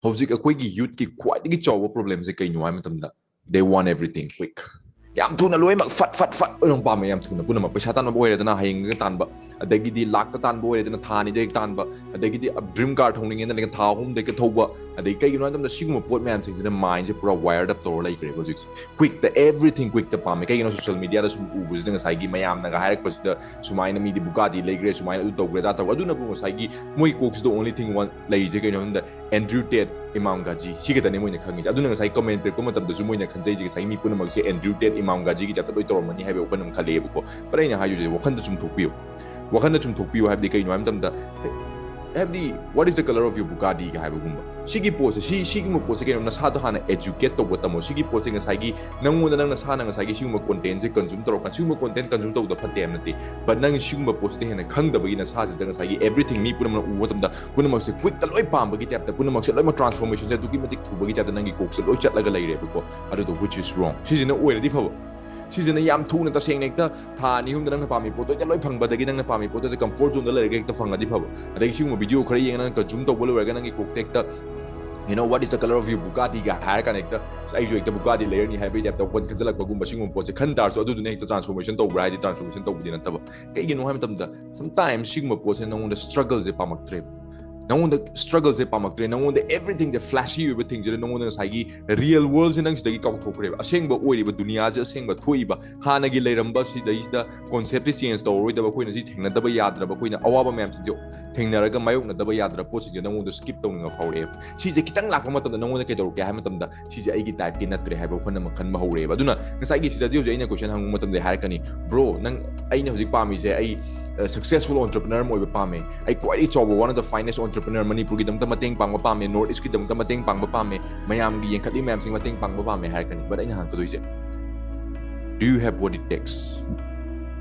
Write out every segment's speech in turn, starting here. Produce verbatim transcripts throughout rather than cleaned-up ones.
ꯍꯧꯖꯤꯛ ꯑꯩꯈꯣꯏꯒꯤ youthꯀꯤ ꯈ꯭ꯋꯥꯏꯗꯒꯤ ꯆꯥꯎꯕ problemꯁꯦ ꯀꯩꯅꯣ ꯍꯥꯏꯕ ꯃꯇꯝꯗ, they want everything quick. ꯌꯥꯝ ꯊꯨꯅ ꯂꯣꯏꯅꯃꯛ ꯐꯠ ꯐꯠ ꯐꯠ ꯂꯣꯏꯅꯃꯛ ꯄꯥꯝꯃꯦ꯫ ꯌꯥꯝ ꯊꯨꯅ ꯄꯨꯝꯅꯃꯛ ꯄꯩꯁꯥ ꯇꯥꯟꯕ ꯑꯣꯏꯔꯦꯗꯅ, ꯍꯌꯦꯡꯒ ꯇꯥꯟꯕ, ꯑꯗꯒꯤꯗꯤ ꯂꯥꯛꯇ ꯇꯥꯟꯕ ꯑꯣꯏꯔꯦꯗꯅ, ꯊꯥ ꯑꯅꯤꯗ ꯍꯦꯛ ꯇꯥꯟꯕ, ꯑꯗꯒꯤꯗꯤ dream car ꯊꯧꯅꯤꯡꯉꯦꯅ ꯂꯩ ꯊꯥ ꯑꯍꯨꯝꯗ ꯍꯦꯛꯇ ꯊꯧꯕ꯫ ꯑꯗꯩ ꯀꯩꯒꯤꯅꯣ ꯍꯥꯏꯕ ꯃꯇꯝꯗ ꯁꯤꯒꯨꯝꯕ ꯄꯣꯠ ꯃꯌꯥꯝꯁꯤꯡꯁꯤꯅ mindꯁꯦ ꯄꯨꯔꯥ wired up ꯇꯧꯔ ꯂꯩꯈ꯭ꯔꯦꯕ ꯍꯧꯖꯤꯛꯁꯦ꯫ Quickꯇ everything quickꯇ ꯄꯥꯝꯃꯦ꯫ ꯀꯩꯒꯤꯅꯣ, social mediaꯗ ꯁꯨꯝ ꯎꯕꯁꯤꯗ ꯉꯁꯥꯏꯒꯤ ꯃꯌꯥꯝꯅꯒ ꯍꯥꯏꯔꯛꯄꯁꯤꯗ, ꯁꯨꯃꯥꯏꯅ ꯃꯤꯗꯤ Bugatti ꯂꯩꯈ꯭ꯔꯦ, ꯁꯨꯃꯥꯏꯅ ꯑꯗꯨ ꯇꯧꯈ꯭ꯔꯦ, ꯑꯗꯥ ꯇꯧꯈ꯭ꯔꯦ꯫ ꯑꯗꯨꯅꯕꯨ ꯉꯁꯥꯏꯒꯤ ꯃꯣꯏ ꯀꯣꯛꯁꯤꯗ only thing one ꯂꯩꯔꯤꯁꯦ ꯀꯩꯅꯣ ꯍꯥꯏꯕꯗ, Andrew Tate, Imam Ghazi, ꯁꯤ ꯈꯛꯇꯅꯦ ꯃꯣꯏꯅ ꯈꯪꯉꯤꯁꯦ꯫ ꯑꯗꯨꯅ ꯉꯁꯥꯏ comment ꯄꯤꯔꯛꯄ ꯃꯇꯝꯗꯁꯨ ꯃꯣꯏꯅ ꯈꯟꯖꯩꯁꯦ ꯉꯁꯥꯏ ꯃꯤ ꯄꯨꯝꯅꯃꯛꯁꯦ Andrew Tate, Imam Ghaziꯒꯤ typeꯇ ꯂꯣꯏ ꯇꯧꯔꯝꯃꯅꯤ ꯍꯥꯏꯕ ꯋꯥꯈꯜ ꯑꯃ ꯈꯜꯂꯛꯑꯦꯕꯀꯣ꯫ But ꯑꯩꯅ ꯍꯥꯏꯗꯣꯏꯁꯦ, ꯋꯥꯈꯜꯗ ꯆꯨꯝꯊꯣꯛꯄꯤꯌꯨ, ꯋꯥꯈꯜꯗ ꯆꯨꯝꯊꯣꯛꯄꯤꯌꯨ ꯍꯥꯏꯕꯗꯤ ꯀꯩꯅꯣ ꯍꯥꯏꯕ ꯃꯇꯝꯗ, ꯍꯥꯏꯕꯗꯤ, "What is the color of your Bugattiꯒ" ꯍꯥꯏꯕꯒꯨꯝꯕ꯫ ꯁꯤꯒꯤ ꯄꯣꯠꯁꯦ, ꯁꯤ, ꯁꯤꯒꯨꯝꯕ ꯄꯣꯠꯁꯦ ꯀꯩꯅꯣ, ꯅꯁꯥꯗꯣ ꯍꯥꯟꯅ educate ꯇꯧꯕ ꯇꯝꯃꯣ꯫ ꯁꯤꯒꯤ ꯄꯣꯠꯁꯦ ꯉꯁꯥꯏꯒꯤ ꯅꯪꯉꯣꯟꯗ, ꯅꯪ ꯅꯁꯥꯅ ꯉꯁꯥꯏꯒꯤ ꯁꯤꯒꯨꯝꯕ contentꯁꯦ consume ꯇꯧꯔꯀꯥꯟ, ꯁꯤꯒꯨꯝꯕ content consume ꯇꯧꯕꯗ ꯐꯠꯇꯦ ꯍꯥꯏꯕ ꯅꯠꯇꯦ, but ꯅꯪ ꯁꯤꯒꯨꯝꯕ ꯄꯣꯠꯁꯤꯗ ꯍꯦꯟꯅ ꯈꯪꯗꯕꯒꯤ ꯅꯁꯥꯁꯤꯗ ꯉꯁꯥꯏꯒꯤ everything ꯃꯤ ꯄꯨꯝꯅꯃꯛꯅ ꯎꯕ ꯃꯇꯝꯗ ꯄꯨꯝꯅꯃꯛꯁꯦ quickꯇ ꯂꯣꯏ ꯄꯥꯝꯕꯒꯤ typeꯇ, ꯄꯨꯝꯅꯃꯛꯁꯦ ꯂꯣꯏꯅꯃꯛ transformationꯁꯦ ꯑꯗꯨꯛꯀꯤ ꯃꯇꯤꯛ ꯊꯨꯕꯒꯤ typeꯇ ꯅꯪꯒꯤ ꯀꯣꯛꯁꯦ ꯂꯣꯏ ꯆꯠꯂꯒ ꯂꯩꯔꯦꯕꯀꯣ꯫ ꯑꯗꯨꯗꯣ which is wrong꯫ ꯁꯤꯁꯤꯅ ꯑꯣꯏꯔꯗꯤ ꯐꯕ꯫ ꯁꯤꯁꯤꯅ ꯌꯥꯝ ꯊꯨꯅ ꯇꯁꯦꯡꯅ ꯍꯦꯛꯇ ꯊꯥ ꯑꯅꯤ ꯑꯍꯨꯝꯗ ꯅꯪꯅ ꯄꯥꯝꯃꯤ ꯄꯣꯠꯇꯣ ꯍꯦꯛꯇ ꯂꯣꯏ ꯐꯪꯕꯗꯒꯤ, ꯅꯪꯅ ꯄꯥꯝꯃꯤ ꯄꯣꯠꯇꯣ ꯍꯦꯛꯇ comfort zoneꯗ ꯂꯩꯔꯒ ꯍꯦꯛꯇ ꯐꯪꯉꯗꯤ ꯐꯕ꯫ ꯑꯗꯩ ꯁꯤꯒꯨꯝꯕ video ꯈꯔ ꯌꯦꯡꯉꯒ ꯅꯪ consume ꯇꯧꯕ ꯂꯣꯏꯔꯒ ꯅꯪꯒꯤ ꯀꯣꯛꯇ ꯍꯦꯛꯇ, you know, "What is the color of your Bugattiꯒ" ꯍꯥꯏꯔ ꯀꯥꯟꯗ ꯍꯦꯛꯇ, "ꯑꯁ, ꯑꯩꯁꯨ ꯍꯦꯛꯇ Bugatti ꯂꯩꯔꯅꯤ" ꯍꯥꯏꯕꯒꯤ typeꯇ ꯋꯥꯈꯜ ꯈꯟꯖꯜꯂꯛꯄꯒꯨꯝꯕ, ꯁꯤꯒꯨꯝꯕ ꯄꯣꯠꯁꯦ ꯈꯟ ꯇꯥꯔꯁꯨ ꯑꯗꯨꯗꯨꯅ ꯍꯦꯛꯇ transformation ꯇꯧꯕ꯭ꯔꯥ ꯍꯥꯏꯗꯤ transformation ꯇꯧꯕꯗꯤ ꯅꯠꯇꯕ꯫ ꯀꯩꯒꯤꯅꯣ ꯍꯥꯏꯕ ꯃꯇꯝꯗ, sometimes ꯁꯤꯒꯨꯝꯕ ꯄꯣꯠꯁꯦ ꯅꯉꯣꯟꯗ struggleꯁꯦ ꯄꯥꯝꯃꯛꯇ꯭ꯔꯦꯕ꯫ ꯅꯉꯣꯟꯗ struggleꯁꯦ ꯄꯥꯝꯃꯛꯇ꯭ꯔꯦ, ꯅꯉꯣꯟꯗ everythingꯁꯦ flashy ꯑꯣꯏꯕ thingꯁꯤꯗ ꯅꯉꯣꯟꯗ ꯉꯁꯥꯏꯒꯤ real worldꯁꯦ ꯅꯪ ꯁꯤꯗꯒꯤ ꯀꯥꯎꯊꯣꯛꯈ꯭ꯔꯦꯕ꯫ ꯑꯁꯦꯡꯕ ꯑꯣꯏꯔꯤꯕ ꯗꯨꯅꯤꯌꯥꯁꯦ, ꯑꯁꯦꯡꯕ ꯊꯣꯛꯏꯕ, ꯍꯥꯟꯅꯒꯤ ꯂꯩꯔꯝꯕ ꯁꯤꯗꯩꯁꯤꯗ conceptꯁꯦ change ꯇꯧꯔꯔꯣꯏꯗꯕ, ꯑꯩꯈꯣꯏꯅ ꯁꯤ ꯊꯦꯡꯅꯗꯕ ꯌꯥꯗ꯭ꯔꯕ, ꯑꯩꯈꯣꯏꯅ ꯑꯋꯥꯕ ꯃꯌꯥꯝꯁꯤꯡꯁꯦ ꯊꯦꯡꯅꯔꯒ ꯃꯥꯌꯣꯛꯅꯗꯕ ꯌꯥꯗ꯭ꯔꯕ ꯄꯣꯠꯁꯤꯡꯁꯦ ꯅꯉꯣꯟꯗ skip ꯇꯧꯅꯤꯡꯕ ꯐꯥꯎꯔꯛꯑꯦꯕ꯫ ꯁꯤꯁꯦ ꯈꯤꯇꯪ ꯂꯥꯛꯄ ꯃꯇꯝꯗ ꯅꯉꯣꯟꯗ ꯀꯩꯗꯧꯔꯛꯀꯦ ꯍꯥꯏꯕ ꯃꯇꯝꯗ, ꯁꯤꯁꯦ ꯑꯩꯒꯤ typeꯀꯤ ꯅꯠꯇ꯭ꯔꯦ ꯍꯥꯏꯕ ꯋꯥꯈꯜ ꯑꯃ ꯈꯟꯕ ꯍꯧꯔꯛꯑꯦꯕ꯫ ꯑꯗꯨꯅ ꯉꯁꯥꯏꯒꯤ ꯁꯤꯗꯗꯤ ꯍꯧꯖꯤꯛ ꯑꯩꯅ question ꯍꯪꯕ ꯃꯇꯝꯗ ꯍꯥꯏꯔꯛꯀꯅꯤ, "Bro, ꯅꯪ, ꯑꯩꯅ ꯍꯧꯖꯤꯛ ꯄꯥꯝꯃꯤꯁꯦ, ꯑꯩ, ꯑ, successful entrepreneur ꯑꯃ ꯑꯣꯏꯕ ꯄꯥꯝꯃꯦ, ꯑꯩ ꯈ꯭ꯋꯥꯏꯗꯒꯤ ꯆꯥꯎꯕ one of the finest entrepreneur ꯃꯅꯤꯄꯨꯔꯒꯤꯗꯃꯛꯇ ꯃꯇꯦꯡ ꯄꯥꯡꯕ ꯄꯥꯝꯃꯦ, North Eastꯀꯤꯗꯃꯛꯇ ꯃꯇꯦꯡ ꯄꯥꯡꯕ ꯄꯥꯝꯃꯦ, ꯃꯌꯥꯝꯒꯤ ꯌꯦꯡꯈꯠꯂꯤ ꯃꯌꯥꯝꯁꯤꯡ ꯃꯇꯦꯡ ꯄꯥꯡꯕ ꯄꯥꯝꯃꯦ" ꯍꯥꯏꯔꯛꯀꯅꯤ꯫ But ꯑꯩꯅ ꯍꯪꯉꯛꯀꯗꯣꯏꯁꯦ, "Do you have what it takes?"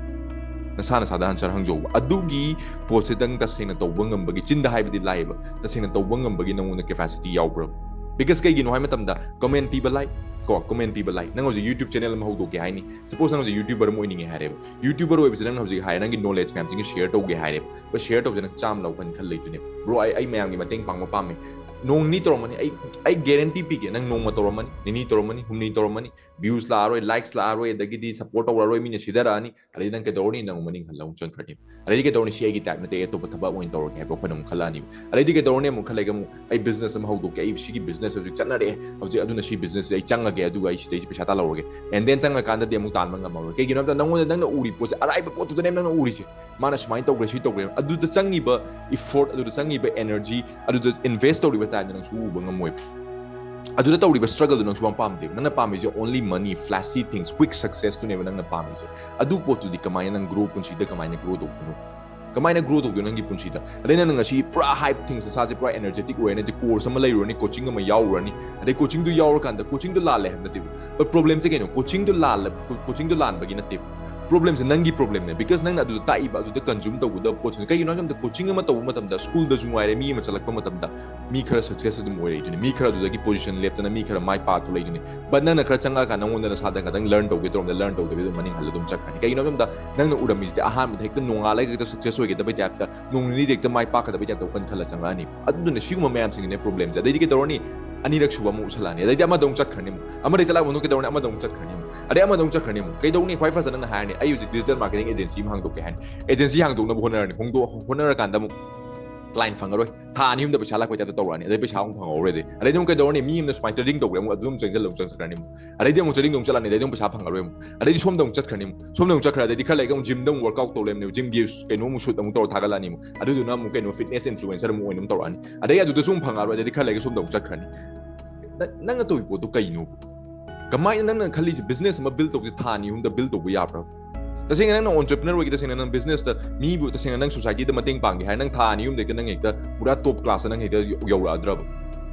ꯅꯁꯥ ꯅꯁꯥꯗ answer ꯍꯪꯖꯧꯕ꯫ ꯑꯗꯨꯒꯤ ꯄꯣꯠꯁꯤꯗꯪ ꯇꯁꯦꯡꯅ ꯇꯧꯕ ꯉꯝꯕꯒꯤ, ꯆꯤꯟꯗ ꯍꯥꯏꯕꯗꯤ ꯂꯥꯏꯌꯦꯕ, ꯇꯁꯦꯡꯅ ꯇꯧꯕ ꯉꯝꯕꯒꯤ ꯅꯉꯣꯟꯗ capacity ꯌꯥꯎꯕ꯭ꯔꯕ? Because ꯀꯩꯒꯤꯅꯣ ꯍꯥꯏꯕ ꯃꯇꯝꯗ, comment ꯄꯤꯕ ꯂꯥꯏ, ꯀꯣ, comment ꯄꯤꯕ ꯂꯥꯏ꯫ ꯅꯪ ꯍꯧꯖꯤꯛ YouTube channel ꯑꯃ ꯍꯧꯗꯣꯛꯀꯦ ꯍꯥꯏꯅꯤ꯫ Suppose ꯅꯪ ꯍꯧꯖꯤꯛ YouTuber ꯑꯃ ꯑꯣꯏꯅꯤꯡꯉꯦ ꯍꯥꯏꯔꯦꯕ꯫ YouTuber ꯑꯣꯏꯕꯁꯤꯗ ꯅꯪ ꯍꯧꯖꯤꯛ ꯍꯥꯏꯔꯦ, ꯅꯪꯒꯤ knowledge ꯃꯌꯥꯝꯁꯤꯡꯁꯦ share ꯇꯧꯒꯦ ꯍꯥꯏꯔꯦꯕ꯫ But share ꯇꯧꯕꯁꯦ ꯅꯪ ꯆꯥꯝꯃ ꯂꯧ ꯈꯟ ꯈꯜ ꯂꯩꯗꯣꯏꯅꯦꯕ꯫ "Bro, ꯑꯩ, ꯑꯩ ꯃꯌꯥꯝꯒꯤ ꯃꯇꯦꯡ ꯄꯥꯡꯕ ꯄꯥꯝꯃꯦ꯫ ꯅꯣꯡ ꯅꯤꯅꯤ ꯇꯧꯔꯝꯃꯅꯤ, ꯑꯩ ꯑꯩ ꯒꯦꯔꯦꯟꯇꯤ ꯄꯤꯒꯦ, ꯅꯪ ꯅꯣꯡꯃ ꯇꯧꯔꯝꯃꯅꯤ, ꯅꯤꯅꯤ ꯇꯧꯔꯝꯃꯅꯤ, ꯍꯨꯝꯅꯤ ꯇꯧꯔꯝꯃꯅꯤ, ꯚ꯭ꯌꯨꯁ ꯂꯥꯛꯑꯔꯣꯏ, ꯂꯥꯏꯛꯁ ꯂꯥꯛꯑꯔꯣꯏ, ꯑꯗꯒꯤꯗꯤ ꯁꯞꯄꯣꯔꯠ ꯇꯧꯔꯛꯑꯔꯣꯏ, ꯃꯤꯅ ꯁꯤꯗꯔꯛꯑꯅꯤ, ꯑꯗꯩ ꯅꯪ ꯀꯩꯗꯧꯔꯅꯤ? ꯅꯪ ꯑꯃꯨꯛ ꯃꯅꯤꯡ ꯍꯜꯂ ꯑꯃꯨꯛ ꯆꯪꯈ꯭ꯔꯅꯤ꯫ ꯑꯗꯩꯗꯤ ꯀꯩꯗꯧꯔꯅꯤ? "ꯁꯤ ꯑꯩꯒꯤ ꯇꯥꯏꯞ ꯅꯠꯇꯦ, ꯑꯩ ꯑꯇꯣꯞꯄ ꯊꯕꯛ ꯑꯣꯏꯅ ꯇꯧꯔꯒꯦ" ꯍꯥꯏꯕ ꯑꯩꯈꯣꯏꯅ ꯑꯃꯨꯛ ꯈꯜꯂꯛꯑꯅꯤꯕ꯫ ꯑꯗꯩꯗꯤ ꯀꯩꯗꯧꯔꯅꯤ? ꯑꯃꯨꯛ ꯈꯜꯂꯒ ꯑꯃꯨꯛ, "ꯑꯩ ꯕꯤꯖꯤꯅꯦꯁ ꯑꯃ ꯍꯧꯗꯣꯛꯀꯦ, ꯑꯩ ꯁꯤꯒꯤ ꯕꯤꯖꯤꯅꯦꯁ ꯍꯧꯖꯤꯛ ꯆꯠꯅꯔꯛꯑꯦ, ꯍꯧꯖꯤꯛ ꯑꯗꯨꯅ ꯁꯤ ꯕꯤꯖꯤꯅꯦꯁꯁꯦ ꯑꯩ ꯆꯪꯉꯒꯦ, ꯑꯗꯨꯒ ꯑꯩ ꯁꯤꯗꯩꯁꯤ ꯄꯩꯁꯥ ꯇꯥꯜꯍꯧꯔꯒꯦ"꯫ ꯑꯦꯟ ꯗꯦꯟ ꯆꯪꯉꯀꯥꯟꯗꯗꯤ ꯑꯃꯨꯛ ꯇꯥꯟꯕ ꯉꯝꯃꯔꯣꯏ꯫ ꯀꯩꯒꯤꯅꯣ ꯍꯥꯏꯕꯗ ꯅꯪꯉꯣꯟꯗ, ꯅꯪꯅ ꯎꯔꯤ ꯄꯣꯠꯁꯦ, ꯑꯔꯥꯏꯕ ꯄꯣꯠꯇꯨꯗꯅꯦ ꯅꯪꯅ ꯎꯔꯤꯁꯦ꯫ "ꯃꯥꯅ ꯁꯨꯃꯥꯏꯅ ꯇꯧꯈ꯭ꯔꯦ, ꯁꯤ ꯇꯧꯈ꯭ꯔꯦ", ꯑꯗꯨꯗ ꯆꯪꯉꯤꯕ ꯏꯐꯣꯔꯠ, ꯑꯗꯨꯗ ꯆꯪꯉꯤꯕ ꯑꯦꯅꯔꯖꯤ, ꯑꯗꯨꯗ ꯏꯟꯚꯦꯁ ꯇꯧꯔꯤꯕ ꯇꯥꯏꯝꯗ ꯅꯪꯁꯨ ꯎꯕ ꯉꯝꯃꯣꯏꯕ꯫ ꯑꯗꯨꯗ ꯇꯧꯔꯤꯕ ꯁ꯭ꯇ꯭ꯔꯒꯜꯗꯨ ꯅꯪꯁꯨ ꯌꯥꯝ ꯄꯥꯝꯗꯦꯕ꯫ ꯅꯪꯅ ꯄꯥꯝꯃꯤꯁꯦ only money, flashy things, quick successꯇꯨꯅꯦꯕ ꯅꯪꯅ ꯄꯥꯝꯃꯤꯁꯦ꯫ ꯑꯗꯨ ꯄꯣꯠꯇꯨꯗꯤ ꯀꯃꯥꯏꯅ ꯅꯪ ꯒ꯭ꯔꯣ, ꯄꯨꯟꯁꯤꯗ ꯀꯃꯥꯏꯅ ꯒ꯭ꯔꯣ ꯇꯧꯗꯣꯏꯅꯣ? ꯀꯃꯥꯏꯅ ꯒ꯭ꯔꯣ ꯇꯧꯗꯣꯏꯅꯣ ꯅꯪꯒꯤ ꯄꯨꯟꯁꯤꯗ? ꯑꯗꯩ ꯅꯪꯅ ꯉꯁꯤ ꯄꯨꯔꯥ ꯍꯥꯏꯞ ꯊꯤꯡꯁ, ꯅꯁꯥꯁꯦ ꯄꯨꯔꯥ ꯑꯦꯅꯔꯖꯦꯇꯤꯛ ꯑꯣꯏꯔꯅꯤ, ꯑꯗꯩ ꯀꯣꯔꯁ ꯑꯃ ꯂꯩꯔꯨꯔꯅꯤ, ꯀꯣꯆꯤꯡ ꯑꯃ ꯌꯥꯎꯔꯨꯔꯅꯤ, ꯑꯗꯩ ꯀꯣꯆꯤꯡꯗꯨ ꯌꯥꯎꯔꯀꯥꯟꯗ, ꯀꯣꯆꯤꯡꯗꯨ ꯂꯥꯜꯂꯦ ꯍꯥꯏꯕ ꯅꯠꯇꯦꯕ, but ꯄ꯭ꯔꯣꯕ꯭ꯂꯦꯝꯁꯦ ꯀꯩꯅꯣ? ꯀꯣꯆꯤꯡꯗꯨ ꯂꯥꯜꯂ-, ꯀꯣ-, ꯀꯣꯆꯤꯡꯗꯨ ꯂꯥꯟꯕꯒꯤ ꯅꯠꯇꯦꯕ꯫ ꯄ꯭ꯔꯣꯕ꯭ꯂꯦꯝꯁꯦ ꯅꯪꯒꯤ ꯄ꯭ꯔꯣꯕ꯭ꯂꯦꯝꯅꯦ, because ꯅꯪꯅ ꯑꯗꯨꯗ ꯇꯥꯛꯏꯕ, ꯑꯗꯨꯗ ꯀꯟꯖꯨꯝ ꯇꯧꯒꯗꯕ ꯄꯣꯠꯁꯤꯡ, ꯀꯩꯒꯤꯅꯣ ꯍꯥꯏꯕ ꯃꯇꯝꯗ, ꯀꯣꯆꯤꯡ ꯑꯃ ꯇꯧꯕ ꯃꯇꯝꯗ, ꯁ꯭ꯀꯨꯜꯗꯁꯨ ꯉꯥꯏꯔꯦ, ꯃꯤ ꯑꯃ ꯆꯠꯂꯛꯄ ꯃꯇꯝꯗ, ꯃꯤ ꯈꯔ ꯁꯛꯁꯦꯁ ꯑꯗꯨꯝ ꯑꯣꯏꯔꯛꯏꯗꯨꯅꯤ, ꯃꯤ ꯈꯔ ꯑꯗꯨꯗꯒꯤ ꯄꯣꯖꯤꯁꯟ ꯂꯦꯞꯇꯅ ꯃꯤ ꯈꯔ ꯃꯥꯏ ꯄꯥꯛꯊꯣꯛꯂꯛꯏꯗꯨꯅꯤ꯫ But ꯅꯪꯅ ꯈꯔ ꯆꯪꯉꯛꯑꯀꯥꯟꯗ ꯅꯉꯣꯟꯗ ꯅꯁꯥꯗ ꯈꯇꯪ ꯂꯔꯟ ꯇꯧꯒꯦ ꯇꯧꯔꯝꯗ ꯂꯔꯟ ꯇꯧꯗꯕꯤꯗ ꯑꯗꯨꯝ ꯃꯅꯤꯡ ꯍꯜꯂ ꯑꯗꯨꯝ ꯆꯠꯈ꯭ꯔꯅꯤ꯫ ꯀꯩꯒꯤꯅꯣ ꯍꯥꯏꯕ ꯃꯇꯝꯗ ꯅꯪꯅ ꯎꯔꯝꯃꯤꯁꯤꯗꯤ ꯑꯍꯥꯟꯕꯗ ꯍꯦꯛꯇ ꯅꯣꯡꯉꯥꯜꯂꯒ ꯍꯦꯛꯇ ꯁꯛꯁꯦꯁ ꯑꯣꯏꯒꯗꯕꯩ ꯇꯥꯏꯞꯇ, ꯅꯣꯡ ꯅꯤꯅꯤꯗ ꯍꯦꯛꯇ ꯃꯥꯏ ꯄꯥꯛꯀꯗꯕꯩ ꯇꯥꯏꯞꯇ ꯋꯥꯈꯜ ꯈꯜꯂ ꯆꯪꯉꯛꯑꯅꯤ꯫ ꯑꯗꯨꯗꯨꯅ ꯁꯤꯒꯨꯝꯕ ꯃꯌꯥꯝꯁꯤꯡꯁꯤꯅꯦ ꯄ꯭ꯔꯣꯕ꯭ꯂꯦꯝꯁꯦ꯫ ꯑꯗꯩꯗꯤ ꯀꯩꯗꯧꯔꯅꯤ? ꯑꯅꯤꯔꯛ ꯁꯨꯕ ꯑꯃꯨꯛ ꯎꯁꯜꯂꯛꯑꯅꯤ, ꯑꯗꯩꯗꯤ ꯑꯃꯗ ꯑꯃꯨꯛ ꯆꯠꯈ꯭ꯔꯅꯤ ꯑꯃꯨꯛ꯫ ꯑꯃꯗꯒꯤ ꯆꯠꯂꯛꯑꯕ ꯃꯇꯨꯡ ꯀꯩꯗꯧꯔꯅꯤ? ꯑꯃꯗ ꯑꯃꯨꯛ ꯆꯠꯈ꯭ꯔꯅꯤ ꯑꯃꯨꯛ, ꯑꯗꯩ ꯑꯃꯗ ꯑꯃꯨꯛ ꯆꯠꯈ꯭ꯔꯅꯤ ꯑꯃꯨꯛ꯫ ꯀꯩꯗꯧꯅꯤ? ꯈ꯭ꯋꯥꯏ ꯐꯖꯅ ꯅꯪꯅ ꯍꯥꯏꯔꯅꯤ, "ꯑꯩ ꯍꯧꯖꯤꯛ ꯗꯤꯖꯤꯇꯦꯜ ꯃꯥꯔꯀꯦꯇꯤꯡ ꯑꯦꯖꯦꯟꯁꯤ ꯑꯃ ꯍꯥꯡꯗꯣꯛꯀꯦ" ꯍꯥꯏꯅꯤ꯫ ꯑꯦꯖꯦꯟꯁꯤ ꯍꯥꯡꯗꯣꯛꯅꯕ ꯍꯣꯠꯅꯔꯅꯤ, ꯍꯣꯡꯗꯣꯛ-, ꯍꯣꯠꯅꯔꯀꯥꯟꯗ ꯑꯃꯨꯛ ꯀ꯭ꯂꯥꯏꯟ ꯐꯪꯉꯔꯣꯏ, ꯊꯥ ꯑꯅꯤ ꯑꯍꯨꯝꯗ ꯄꯩꯁꯥ ꯂꯥꯛꯄꯩ ꯇꯥꯏꯞꯇ ꯇꯧꯔꯛꯑꯅꯤ, ꯑꯗꯩ ꯄꯩꯁꯥ ꯑꯃꯨꯛ ꯐꯪꯍꯧꯔꯣꯏ꯫ ꯑꯗꯩ, ꯑꯗꯩꯗꯤ ꯑꯃꯨꯛ ꯀꯩꯗꯧꯔꯅꯤ? ꯃꯤ ꯑꯃꯅ ꯁꯨꯃꯥꯏꯅ ꯇ꯭ꯔꯦꯗꯤꯡ ꯇꯧꯈ꯭ꯔꯦ, ꯑꯃꯨꯛ ꯑꯗꯨꯝ ꯆꯪꯁꯤꯜꯂ ꯑꯃꯨꯛ ꯆꯪꯁꯤꯜꯂꯛꯀꯅꯤ ꯑꯃꯨꯛ꯫ ꯑꯗꯩꯗꯤ ꯑꯃꯨꯛ ꯇ꯭ꯔꯦꯗꯤꯡꯗ ꯑꯃꯨꯛ ꯆꯠꯂꯅꯤ, ꯑꯗꯩꯗꯤ ꯑꯃꯨꯛ ꯄꯩꯁꯥ ꯐꯪꯉꯔꯣꯏ ꯑꯃꯨꯛ꯫ ꯑꯗꯩꯗꯤ ꯁꯣꯝꯗ ꯑꯃꯨꯛ ꯆꯠꯈ꯭ꯔꯅꯤ ꯑꯃꯨꯛ, ꯁꯣꯝꯗ ꯑꯃꯨꯛ ꯆꯠꯈ꯭ꯔꯗꯤ ꯈꯔ ꯂꯩꯔꯒ ꯑꯃꯨꯛ ꯖꯤꯝꯗ ꯑꯃꯨꯛ ꯋꯥꯔꯛ ꯑꯥꯎꯠ ꯇꯧ ꯂꯩꯔꯝꯅꯦꯕ, ꯖꯤꯝꯒꯤ ꯀꯩꯅꯣ ꯑꯃꯨꯛ ꯁꯨꯠ ꯑꯃꯨꯛ ꯇꯧꯔ ꯊꯥꯒꯠꯂꯛꯑꯅꯤ ꯑꯃꯨꯛ꯫ ꯑꯗꯨꯗꯨꯅ ꯑꯃꯨꯛ ꯀꯩꯅꯣ ꯐꯤꯠꯅꯦꯁ ꯏꯟꯐ꯭ꯂꯨꯑꯦꯟꯁꯔ ꯑꯃꯨꯛ ꯑꯣꯏꯅ ꯑꯃꯨꯛ ꯇꯧꯔꯛꯑꯅꯤ꯫ ꯑꯗꯩ ꯑꯗꯨꯗꯁꯨ ꯑꯃꯨꯛ ꯐꯪꯉꯔꯣꯏ, ꯑꯗꯩꯗꯤ ꯈꯔ ꯂꯩꯔꯒ ꯁꯣꯝꯗ ꯑꯃꯨꯛ ꯆꯠꯈ꯭ꯔꯅꯤ꯫ ꯅ-, ꯅꯪꯅ ꯇꯧꯔꯤ ꯄꯣꯠꯇꯣ ꯀꯩꯅꯣ? ꯀꯃꯥꯏꯅ ꯅꯪꯅ ꯈꯜꯂꯤꯁꯦ ꯕꯤꯖꯤꯅꯦꯁ ꯑꯃ ꯕꯤꯜ ꯇꯧꯕꯁꯦ ꯊꯥ ꯑꯅꯤ ꯑꯍꯨꯝꯗ ꯕꯤꯜ ꯇꯧꯕ ꯌꯥꯕ꯭ꯔꯥ? ꯇꯁꯦꯡꯅ ꯅꯪꯅ ꯑꯣꯟꯇꯔꯄ꯭ꯔꯤꯅꯔ ꯑꯣꯏꯒꯦ, ꯇꯁꯦꯡꯅ ꯅꯪ ꯕꯤꯖꯤꯅꯦꯁꯇ ꯃꯤꯕꯨ, ꯇꯁꯦꯡꯅ ꯅꯪ ꯁꯣꯁꯥꯏꯇꯤꯗ ꯃꯇꯦꯡ ꯄꯥꯡꯒꯦ ꯍꯥꯏꯔ ꯅꯪ ꯊꯥ ꯑꯅꯤ ꯑꯍꯨꯝꯗ ꯍꯦꯛꯇ ꯅꯪ ꯍꯦꯛꯇ ꯄꯨꯔꯥ ꯇꯣꯞ ꯀ꯭ꯂꯥꯁꯇ ꯅꯪ ꯍꯦꯛꯇ ꯌꯧꯔꯛꯑꯗ꯭ꯔꯕ?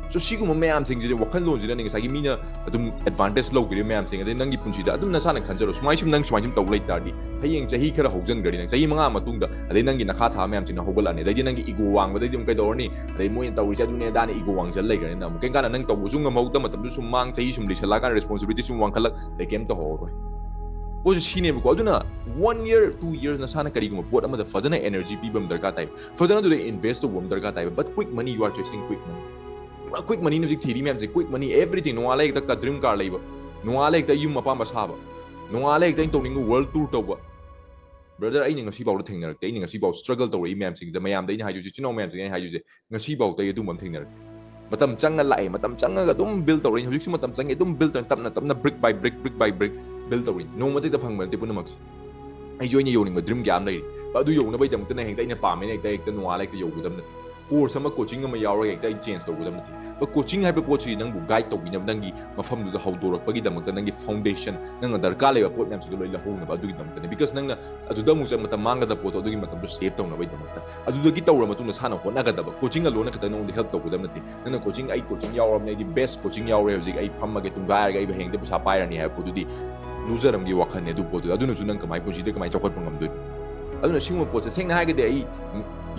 So ꯁꯤꯒꯨꯝꯕ ꯃꯌꯥꯝꯁꯤꯡꯁꯤꯗꯤ ꯋꯥꯈꯜꯂꯣꯟꯁꯤꯅꯅꯦ ꯉꯁꯥꯏꯒꯤ ꯃꯤꯅ ꯑꯗꯨꯝ ꯑꯦꯗꯚꯥꯟꯇꯦꯖ ꯂꯧꯈꯤꯕ ꯃꯌꯥꯝꯁꯤꯡ꯫ ꯑꯗꯩ ꯅꯪꯒꯤ ꯄꯨꯟꯁꯤꯗ ꯑꯗꯨꯝ ꯅꯁꯥꯅ ꯈꯟꯖꯔꯣ, ꯁꯨꯃꯥꯏ ꯁꯨꯝ ꯅꯪ ꯁꯨꯃꯥꯏ ꯁꯨꯝ ꯇꯧ ꯂꯩ ꯇꯥꯔꯗꯤ ꯍꯌꯦꯡ ꯆꯍꯤ ꯈꯔ ꯍꯧꯖꯤꯟꯈ꯭ꯔꯗꯤ, ꯅꯪ ꯆꯍꯤ ꯃꯉꯥ ꯃꯇꯨꯡꯗ, ꯑꯗꯩ ꯅꯪꯒꯤ ꯅꯈꯥ ꯊꯥꯕ ꯃꯌꯥꯝꯁꯤꯡꯅ ꯍꯧꯒꯠꯂꯛꯑꯅꯤ, ꯑꯗꯩꯗꯤ ꯅꯪꯒꯤ ꯏꯒꯣ ꯋꯥꯡꯕꯗꯩꯗꯤ ꯑꯃꯨꯛ ꯀꯩꯗꯧꯔꯅꯤ? ꯑꯗꯩ ꯃꯣꯏꯅ ꯇꯧꯔꯤꯁꯦ ꯑꯗꯨꯅꯦ ꯑꯗꯥꯅꯦ, ꯏꯒꯣ ꯋꯥꯡꯖꯜ ꯂꯩꯈ꯭ꯔꯅꯤꯅ ꯑꯃꯨꯛ ꯀꯩꯝ ꯀꯥꯟꯗ ꯅꯪ ꯇꯧꯕꯁꯨ ꯉꯝꯍꯧꯗ, ꯃꯇꯝꯗꯨ ꯁꯨꯝ ꯃꯥꯡ, ꯆꯍꯤ ꯁꯨꯝ ꯂꯤꯁꯜꯂꯛꯑꯀꯥꯟꯗ ꯔꯦꯁꯄꯣꯟꯁꯤꯕꯤꯂꯤꯇꯤ ꯁꯨꯝ ꯋꯥꯡꯈꯠꯂꯛ, ꯑꯗꯩ ꯀꯩꯝ ꯇꯧꯍꯧꯔꯔꯣꯏ꯫ ꯄꯣꯠꯁꯦ ꯁꯤꯅꯦꯕꯀꯣ꯫ ꯑꯗꯨꯅ one year, two years ꯅꯁꯥꯅ ꯀꯔꯤꯒꯨꯝꯕ ꯄꯣꯠ ꯑꯃꯗ ꯐꯖꯅ ꯑꯦꯅꯔꯖꯤ ꯄꯤꯕ ꯑꯃ ꯗꯔꯀꯥꯔ ꯇꯥꯏ, ꯐꯖꯅ ꯑꯗꯨꯗ ꯏꯟꯚꯦꯁ ꯇꯧꯕ ꯑꯃ ꯗꯔꯀꯥꯔ ꯇꯥꯏꯕ꯫ But quick money, you are chasing quick money. ꯄꯨꯔꯥ quick money ꯅ ꯍꯧꯖꯤꯛ ꯊꯤꯔꯤ ꯃꯌꯥꯝꯁꯦ, quick money, everything. ꯅꯣꯡꯉꯥꯜꯂ ꯍꯦꯛꯇ ꯀ-, dream car ꯂꯩꯕ, ꯅꯣꯡꯉꯥꯜꯂ ꯍꯦꯛꯇ ꯌꯨꯝ ꯑꯄꯥꯝꯕ ꯁꯥꯕ, ꯅꯣꯡꯉꯥꯜꯂ ꯍꯦꯛꯇ ꯑꯩꯅ ꯇꯧꯅꯤꯡꯕ world tour ꯇꯧꯕ꯫ Brother, ꯑꯩꯅ ꯉꯁꯤ ꯐꯥꯎꯗ ꯊꯦꯡꯅꯔꯛꯇꯦ꯫ ꯑꯩꯅ ꯉꯁꯤ ꯐꯥꯎ struggle ꯇꯧꯔꯛꯏ ꯃꯌꯥꯝꯁꯤꯡꯁꯤꯗ, ꯃꯌꯥꯝꯗ ꯑꯩꯅ ꯍꯥꯏꯗꯣꯏꯁꯦ, ꯏꯆꯤꯟ ꯏꯅꯥꯎ ꯃꯌꯥꯝꯁꯤꯡ ꯑꯩꯅ ꯍꯥꯏꯗꯣꯏꯁꯦ, ꯉꯁꯤ ꯐꯥꯎꯗ ꯑꯩ ꯑꯗꯨꯝꯕ ꯑꯃ ꯊꯦꯡꯅꯔꯛꯇꯦ꯫ ꯃꯇꯝ ꯆꯪꯅ ꯂꯥꯛꯑꯦ, ꯃꯇꯝ ꯆꯪꯉꯒ ꯑꯗꯨꯝ build ꯇꯧꯔꯛꯏ꯫ ꯍꯧꯖꯤꯛꯁꯨ ꯃꯇꯝ ꯆꯪꯉꯦ, ꯑꯗꯨꯝ build ꯇꯧꯔꯦ, ꯇꯞꯅ ꯇꯞꯅ brick by brick, brick by brick build ꯇꯧꯔꯛꯏ꯫ ꯅꯣꯡꯃꯗ ꯍꯦꯛꯇ ꯐꯪꯕ ꯅꯠꯇꯦ ꯄꯨꯝꯅꯃꯛꯁꯦ꯫ ꯑꯩꯁꯨ ꯑꯩꯅ ꯌꯧꯅꯤꯡꯕ dream ꯀꯌꯥ ꯑꯃ ꯂꯩꯔꯤ꯫ ꯑꯗꯨ ꯌꯧꯅꯕꯒꯤꯗꯃꯛꯇꯅ ꯍꯦꯛꯇ ꯑꯩꯅ ꯄꯥꯝꯃꯦꯅ ꯍꯦꯛꯇ, ꯍꯦꯛꯇ ꯅꯣꯡꯉꯥꯜꯂ ꯍꯦꯛꯇ ꯌꯧꯒꯗꯕ ꯅꯠꯇꯦ꯫ Course ꯑꯃ, coaching ꯑꯃ ꯌꯥꯎꯔꯒ ꯍꯦꯛꯇ ꯑꯩ change ꯇꯧꯒꯗꯕ ꯅꯠꯇꯦ꯫ But coaching ꯍꯥꯏꯕ ꯄꯣꯠꯁꯤ ꯅꯪꯕꯨ guide ꯇꯧꯕꯤꯅꯕ, ꯅꯪꯒꯤ ꯃꯐꯝꯗꯨꯗ ꯍꯧꯗꯣꯔꯛꯄꯒꯤꯗꯃꯛꯇ, ꯅꯪꯒꯤ foundation, ꯅꯪꯅ ꯗꯔꯀꯥꯔ ꯂꯩꯕ ꯄꯣꯠ ꯃꯌꯥꯝꯁꯤꯡꯗꯣ ꯂꯣꯏ ꯂꯧꯍꯧꯅꯕ ꯑꯗꯨꯒꯤꯗꯃꯛꯇꯅꯦ꯫ Because ꯅꯪꯅ ꯑꯗꯨꯗ ꯑꯃꯨꯛ ꯆꯪ-, ꯃꯇꯝ ꯃꯥꯡꯒꯗꯕ ꯄꯣꯠꯇꯣ, ꯑꯗꯨꯒꯤ ꯃꯇꯝꯗꯣ save ꯇꯧꯅꯕꯒꯤꯗꯃꯛꯇ꯫ ꯑꯗꯨꯗꯒꯤ ꯇꯧꯔ ꯃꯇꯨꯡꯗ ꯁꯥꯟꯅ ꯍꯣꯠꯅꯒꯗꯕ꯫ Coaching alone ꯅ ꯈꯛꯇ ꯅꯉꯣꯟꯗ help ꯇꯧꯒꯗꯕ ꯅꯠꯇꯦ꯫ ꯅꯪꯅ coaching, "ꯑꯩ coaching ꯌꯥꯎꯔꯕꯅꯦ, ꯑꯩꯗꯤ best coaching ꯌꯥꯎꯔꯦ, ꯍꯧꯖꯤꯛ ꯑꯩ ꯐꯝꯃꯒꯦ, ꯇꯨꯡꯒꯥꯏꯔꯒ ꯑꯩ ꯍꯌꯦꯡꯗꯤ ꯄꯩꯁꯥ ꯄꯥꯏꯔꯅꯤ" ꯍꯥꯏꯕ ꯄꯣꯠꯇꯨꯗꯤ loser ꯑꯃꯒꯤ ꯋꯥꯈꯜꯅꯦ ꯑꯗꯨ ꯄꯣꯠꯇꯨ꯫ ꯑꯗꯨꯅꯁꯨ ꯅꯪ ꯀꯃꯥꯏꯅ ꯄꯨꯟꯁꯤꯗ ꯀꯃꯥꯏꯅ ꯆꯥꯎꯈꯠꯄ ꯉꯝꯗꯣꯏꯅꯣ? ꯑꯗꯨꯅ ꯁꯤꯒꯨꯝꯕ ꯄꯣꯠꯁꯦ ꯁꯦꯡꯅ ꯍꯥꯏꯔꯒꯗꯤ ꯑꯩ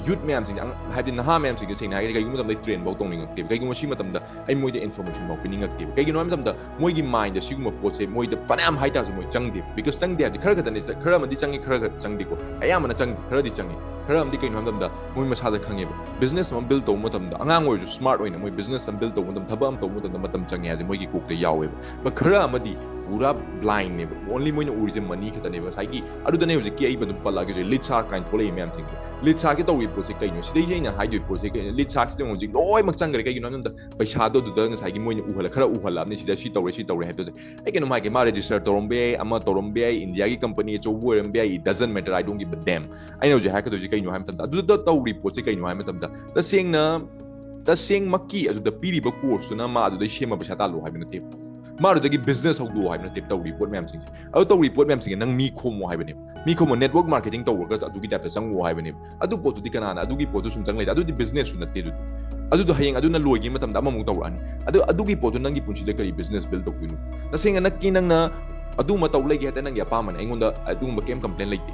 youth ꯃꯌꯥꯝꯁꯤꯡꯁꯦ, ꯑꯉ-, ꯍꯥꯏꯕꯗꯤ ꯅꯍꯥ ꯃꯌꯥꯝꯁꯤꯡꯁꯦ ꯁꯦꯡꯅ ꯍꯥꯏꯔꯒꯗꯤ ꯀꯩꯒꯨꯝꯕ ꯃꯇꯝꯗ ꯑꯩ train ꯐꯥꯎ ꯇꯧꯅꯤꯡꯉꯛꯇꯦꯕ꯫ ꯀꯩꯒꯨꯝꯕ ꯁꯤ ꯃꯇꯝꯗ ꯑꯩ ꯃꯣꯏꯗ information ꯐꯥꯎ ꯄꯤꯅꯤꯡꯉꯛꯇꯦꯕ꯫ ꯀꯩꯒꯤꯅꯣ ꯍꯥꯏꯕ ꯃꯇꯝꯗ ꯃꯣꯏꯒꯤ mind ꯗ ꯁꯤꯒꯨꯝꯕ ꯄꯣꯠꯁꯦ ꯃꯣꯏꯗ ꯐꯅꯌꯥꯝ ꯍꯥꯏꯇꯥꯔꯁꯨ ꯃꯣꯏ ꯆꯪꯗꯦ꯫ Because ꯆꯪꯗꯦ ꯍꯥꯏꯕꯗꯤ ꯈꯔ ꯈꯛꯇꯅꯦ, ꯆ-, ꯈꯔ ꯑꯃꯗꯤ ꯆꯪꯉꯤ, ꯈꯔ ꯈꯛ ꯆꯪꯗꯦꯀꯣ꯫ ꯑꯌꯥꯝꯕꯅ ꯆꯪꯗꯦ, ꯈꯔꯗꯤ ꯆꯪꯉꯤ꯫ ꯈꯔ ꯑꯃꯗꯤ ꯀꯩꯅꯣ ꯍꯥꯏꯕ ꯃꯇꯝꯗ ꯃꯣꯏ ꯃꯁꯥꯗ ꯈꯪꯉꯦꯕ꯫ Business ꯑꯃ build ꯇꯧꯕ ꯃꯇꯝꯗ, ꯑꯉꯥꯡ ꯑꯣꯏꯔꯁꯨ smart ꯑꯣꯏꯅ ꯃꯣꯏ business ꯑꯃ build ꯇꯧꯕ ꯃꯇꯝꯗ, ꯊꯕꯛ ꯑꯃ ꯇꯧꯕ ꯃꯇꯝꯗ ꯃꯇꯝ ꯆꯪꯉꯦ ꯍꯥꯏꯁꯦ ꯃꯣꯏꯒꯤ ꯀꯣꯛꯇ ꯌꯥꯎꯋꯦꯕ꯫ But ꯈꯔ ꯑꯃꯗꯤ ꯄꯨꯔꯥ blind ꯅꯦꯕ꯫ Only ꯃꯣꯏꯅ ꯎꯔꯤꯁꯦ money ꯈꯛꯇꯅꯦꯕ꯫ ꯉꯁꯥꯏꯒꯤ ꯑꯗꯨꯗꯅꯦ ꯍꯧꯖꯤꯛꯀꯤ ꯑꯩ ꯑꯗꯨꯝ ꯄꯜꯂꯛꯑꯒꯦ ꯍꯧꯖꯤꯛ, lead shark ꯀꯥꯏꯅ ꯊꯣꯛꯂꯛꯏ ꯃꯌꯥꯝꯁꯤꯡꯁꯦ꯫ Lead shark ꯀꯤ ꯇꯧꯔꯤꯕ ꯄꯣꯠꯁꯦ ꯀꯩꯅꯣ? ꯁꯤꯗꯩꯁꯦ ꯑꯩꯅ ꯍꯥꯏꯗꯣꯏ ꯄꯣꯠꯁꯦ ꯀꯩꯅꯣ? Lead shark ꯁꯤꯗ ꯍꯧꯖꯤꯛ ꯂꯣꯏꯅꯃꯛ ꯆꯪꯈ꯭ꯔꯦ꯫ ꯀꯩꯒꯤꯅꯣ ꯍꯥꯏꯕ ꯃꯇꯝꯗ ꯄꯩꯁꯥꯗꯣ ꯑꯗꯨꯗ ꯉꯁꯥꯏꯒꯤ ꯃꯣꯏꯅ ꯎꯍꯜꯂ-, ꯈꯔ ꯎꯍꯜꯂꯛꯑꯕꯅꯤ, ꯁꯤꯗ ꯁꯤ ꯇꯧꯔꯦ, ꯁꯤ ꯇꯧꯔꯦ ꯍꯥꯏꯕꯗꯨꯗ꯫ ꯑꯩ ꯀꯩꯅꯣꯝ ꯍꯥꯏꯒꯦ, ꯃꯥ register ꯇꯧꯔꯝꯕ ꯌꯥꯏ, ꯑꯃ ꯇꯧꯔꯝꯕ ꯌꯥꯏ, ꯏꯟꯗꯤꯌꯥꯒꯤ company ꯑꯆꯧꯕ ꯑꯣꯏꯔꯝꯕ ꯌꯥꯏ, it doesn't matter, I don't give a damn꯫ ꯑꯩꯅ ꯍꯧꯖꯤꯛ ꯍꯥꯏꯔꯛꯀꯗꯣꯏꯁꯦ ꯀꯩꯅꯣ ꯍꯥꯏꯕ ꯃꯇꯝꯗ, ꯑꯗꯨꯗ ꯇꯧꯔꯤ ꯄꯣꯠꯁꯦ ꯀꯩꯅꯣ ꯍꯥꯏꯕ ꯃꯇꯝꯗ, ꯇꯁꯦꯡꯅ, ꯇꯁꯦꯡꯃꯛꯀꯤ ꯑꯗꯨꯗ ꯄꯤꯔꯤꯕ course ꯇꯨꯅ ꯃꯥ ꯑꯗꯨꯗꯩ ꯁꯦꯝꯃ ꯄꯩꯁꯥ ꯇꯥꯜꯂꯣ ꯍꯥꯏꯕ ꯅꯠꯇꯦꯕ꯫ ꯃꯥ ꯑꯗꯨꯗꯒꯤ business ꯍꯧꯗꯣꯛꯑꯣ ꯍꯥꯏꯕ ꯅꯠꯇꯦꯕ ꯇꯧꯔꯤ ꯄꯣꯠ ꯃꯌꯥꯝꯁꯤꯡꯁꯦ꯫ ꯑꯗꯨ ꯇꯧꯔꯤ ꯄꯣꯠ ꯃꯌꯥꯝꯁꯤꯡꯁꯦ ꯅꯪ ꯃꯤ ꯈꯣꯝꯃꯣ ꯍꯥꯏꯕꯅꯦꯕ꯫ ꯃꯤ ꯈꯣꯝꯃꯣ, network marketing ꯇꯧꯔꯒ ꯑꯗꯨꯒꯤ type ꯇ ꯆꯪꯉꯣ ꯍꯥꯏꯕꯅꯦꯕ꯫ ꯑꯗꯨ ꯄꯣꯠꯇꯨꯗꯤ ꯀꯅꯥꯅ, ꯑꯗꯨꯒꯤ ꯄꯣꯠꯇꯨ ꯁꯨꯝ ꯆꯪ ꯂꯩꯗ, ꯑꯗꯨꯗꯤ business ꯁꯨ ꯅꯠꯇꯦ ꯑꯗꯨꯗꯤ꯫ ꯑꯗꯨꯗꯣ ꯍꯌꯦꯡ ꯑꯗꯨꯅ ꯂꯣꯏꯈꯤꯕ ꯃꯇꯝꯗ ꯑꯃꯃꯨꯛ ꯇꯧꯔꯛꯑꯅꯤ꯫ ꯑꯗꯨ, ꯑꯗꯨꯒꯤ ꯄꯣꯠꯇꯨ ꯅꯪꯒꯤ ꯄꯨꯟꯁꯤꯗ ꯀꯔꯤ business build ꯇꯧꯗꯣꯏꯅꯣ? ꯇꯁꯦꯡꯅ ꯅꯪꯒꯤ, ꯅꯪꯅ ꯑꯗꯨꯒꯨꯝꯕ ꯇꯧ ꯂꯩꯒꯦ ꯍꯥꯏꯇꯥꯔꯦ, ꯅꯪꯒꯤ ꯑꯄꯥꯝꯕꯅꯦ, ꯑꯩꯉꯣꯟꯗ ꯑꯗꯨꯒꯨꯝꯕ ꯀꯩꯝ complain ꯂꯩꯇꯦ꯫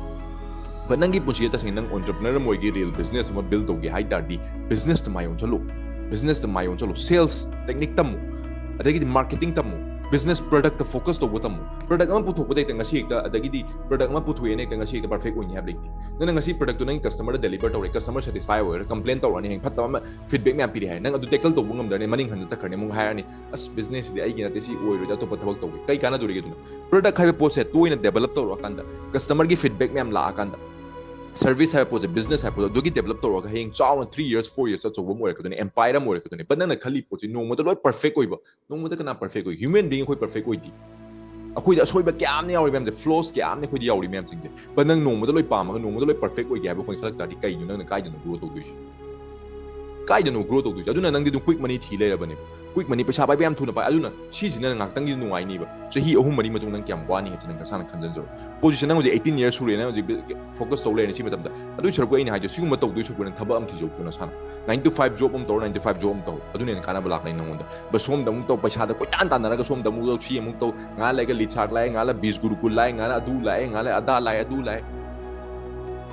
But ꯅꯪꯒꯤ ꯄꯨꯟꯁꯤꯗ ꯇꯁꯦꯡꯅ ꯅꯪ entrepreneur ꯑꯃ ꯑꯣꯏꯒꯦ, real business ꯑꯃ build ꯇꯧꯒꯦ ꯍꯥꯏ ꯇꯥꯔꯗꯤ, business ꯇ ꯃꯥꯏ ꯑꯣꯟꯁꯤꯜꯂꯨ, business ꯇ ꯃꯥꯏ ꯑꯣꯟꯁꯤꯜꯂꯨ, sales technique ꯇꯝꯃꯨ, ꯑꯗꯒꯤꯗꯤ marketing ꯇꯝꯃꯨ, Business product ꯇ focus ꯇꯧꯕ ꯇꯝꯃꯨ꯫ Product ꯑꯃ ꯄꯨꯊꯣꯛꯄꯗ ꯍꯦꯛꯇ ꯉꯁꯤ ꯍꯦꯛꯇ, ꯑꯗꯒꯤꯗꯤ product ꯑꯃ ꯄꯨꯊꯣꯛꯑꯦꯅ ꯍꯦꯛꯇ ꯉꯁꯤ ꯍꯦꯛꯇ perfect ꯑꯣꯏꯅꯤ ꯍꯥꯏꯕ ꯂꯩꯇꯦ꯫ ꯅꯪꯅ ꯉꯁꯤ product ꯇꯨ ꯅꯪꯒꯤ customer ꯗ deliver ꯇꯧꯔꯦ, customer satisfy ꯑꯣꯏꯔꯦ, complain ꯇꯧꯔꯛꯑꯅꯤ, ꯍꯌꯦꯡ ꯐꯠꯇꯕ ꯑꯃ feedback ꯃꯌꯥꯝ ꯄꯤꯔꯦ ꯍꯥꯏꯔꯦ, ꯅꯪ ꯑꯗꯨ tackle ꯇꯧꯕ ꯉꯝꯗ꯭ꯔꯅꯤ, ꯃꯅꯤꯡ ꯍꯟꯅ ꯆꯠꯈ꯭ꯔꯅꯤ, ꯑꯃꯨꯛ ꯍꯥꯏꯔꯅꯤ, "ꯑꯁ, business ꯁꯤꯗꯤ ꯑꯩꯒꯤ ꯅꯠꯇꯦ, ꯁꯤ ꯑꯣꯏꯔꯣꯏꯗ, ꯑꯇꯣꯞꯄ ꯊꯕꯛ ꯇꯧꯒꯦ"꯫ ꯀꯩ ꯀꯥꯟꯅꯗꯣꯔꯤꯒꯦ ꯑꯗꯨꯅ? Product ꯍꯥꯏꯕ ꯄꯣꯠꯁꯦ ꯇꯣꯏꯅ develop ꯇꯧꯔꯛꯑꯀꯥꯟꯗ, customer ꯒꯤ feedback ꯃꯌꯥꯝ ꯂꯥꯛꯑꯀꯥꯟꯗ, service ꯍꯥꯏꯕ ꯄꯣꯠꯁꯦ, business ꯍꯥꯏꯕ ꯄꯣꯠꯁꯦ ꯑꯗꯨꯒꯤ develop ꯇꯧꯔꯒ ꯍꯌꯦꯡ ꯆꯥꯎꯅ three years, four years ꯑꯆꯧꯕ ꯑꯃ ꯑꯣꯏꯔꯛꯀꯗꯣꯏꯅꯤ, empire ꯑꯃ ꯑꯣꯏꯔꯛꯀꯗꯣꯏꯅꯤ꯫ But ꯅꯪꯅ ꯈꯜꯂꯤ ꯄꯣꯠꯁꯤ ꯅꯣꯡꯃꯗ ꯂꯣꯏ perfect ꯑꯣꯏꯕ, ꯅꯣꯡꯃꯗ ꯀꯅꯥ perfect ꯑꯣꯏ? Human being ꯑꯩꯈꯣꯏ perfect ꯑꯣꯏꯗꯦ꯫ ꯑꯩꯈꯣꯏꯗ ꯑꯁꯣꯏꯕ ꯀꯌꯥ ꯑꯃ ꯌꯥꯎꯔꯤ ꯃꯌꯥꯝꯁꯦ, flaws ꯀꯌꯥ ꯑꯃꯅ ꯑꯩꯈꯣꯏꯗ ꯌꯥꯎꯔꯤ ꯃꯌꯥꯝꯁꯤꯡꯁꯦ꯫ But ꯅꯪ ꯅꯣꯡꯃꯗ ꯂꯣꯏ ꯄꯥꯝꯃꯒ ꯅꯣꯡꯃꯗ ꯂꯣꯏ perfect ꯑꯣꯏꯒꯦ ꯍꯥꯏꯕ ꯑꯩꯈꯣꯏꯅ ꯈꯜꯂꯛ ꯇꯥꯔꯗꯤ ꯀꯩꯅꯣ ꯅꯪꯅ ꯀꯥꯏꯗꯅꯣ grow ꯇꯧꯗꯣꯏꯁꯦ? ꯀꯥꯏꯗꯅꯣ grow ꯇꯧꯗꯣꯏꯁꯦ? ꯑꯗꯨꯅ ꯅꯪꯗꯤ ꯑꯗꯨꯝ quick money ꯊꯤ ꯂꯩꯔꯕꯅꯦꯕ꯫ Quick money, ꯄꯩꯁꯥ ꯄꯥꯏꯕ ꯌꯥꯝ ꯊꯨꯅ ꯄꯥꯏ꯫ ꯑꯗꯨꯅ ꯁꯤꯁꯤꯅ ꯉꯥꯛꯇꯪꯒꯤ ꯅꯨꯡꯉꯥꯏꯅꯤꯕ꯫ ꯆꯍꯤ ꯑꯍꯨꯝ ꯃꯔꯤ ꯃꯇꯨꯡ ꯅꯪ ꯀꯌꯥꯝ ꯋꯥꯅꯤ ꯍꯥꯏꯁꯦ ꯅꯪ ꯅꯁꯥꯅ ꯈꯟꯖꯟꯖꯔꯣ꯫ ꯄꯣꯠꯁꯤꯁꯦ ꯅꯪ ꯍꯧꯖꯤꯛ eighteen years ꯁꯨꯔꯦ, ꯅꯪ ꯍꯧꯖꯤꯛ focus ꯇꯧ ꯂꯩꯔꯅꯤ ꯁꯤ ꯃꯇꯝꯗ꯫ ꯑꯗꯨꯏ ꯁꯔꯨꯛꯄꯨ ꯑꯩꯅ ꯍꯥꯏꯗꯣ, ꯁꯤꯒꯨꯝꯕ ꯇꯧꯗꯣꯏ ꯁꯔꯨꯛꯄꯨ ꯅꯪ ꯊꯕꯛ ꯑꯃ ꯊꯤꯖꯧ ꯅꯁꯥꯅ꯫ Nine to five job ꯑꯃ ꯇꯧꯔꯣ, nine to five job ꯑꯃ ꯇꯧꯔꯣ, ꯑꯗꯨꯅ ꯍꯦꯟꯅ ꯀꯥꯟꯅꯕ ꯂꯥꯛꯀꯅꯤ ꯅꯪꯉꯣꯟꯗ꯫ But ꯁꯣꯝꯗ ꯑꯃꯨꯛ ꯇꯧ, ꯄꯩꯁꯥꯗ ꯀꯣꯏꯇꯥꯟ ꯇꯥꯟꯅꯔꯒ ꯁꯣꯝꯗ ꯑꯃꯨꯛ ꯇꯧ, ꯁꯤ ꯑꯃꯨꯛ ꯇꯧ, ꯉꯥꯏꯍꯥꯛ ꯂꯩꯔꯒ ꯂꯤꯆꯥꯛ ꯂꯥꯛꯑꯦ, ꯉꯥꯏꯍꯥꯛ ꯂꯩꯔꯒ ꯕꯤꯁ ꯒꯨꯔꯨꯀꯨꯜ ꯂꯥꯛꯑꯦ, ꯉꯥꯏꯍꯥꯛ ꯂꯩꯔꯒ ꯑꯗꯨ ꯂꯥꯛꯑꯦ, ꯉꯥꯏꯍꯥꯛ ꯂꯩꯔꯒ ꯑꯗꯥ ꯂꯥꯛꯑꯦ, ꯑꯗꯨ ꯂꯥꯛꯑꯦ꯫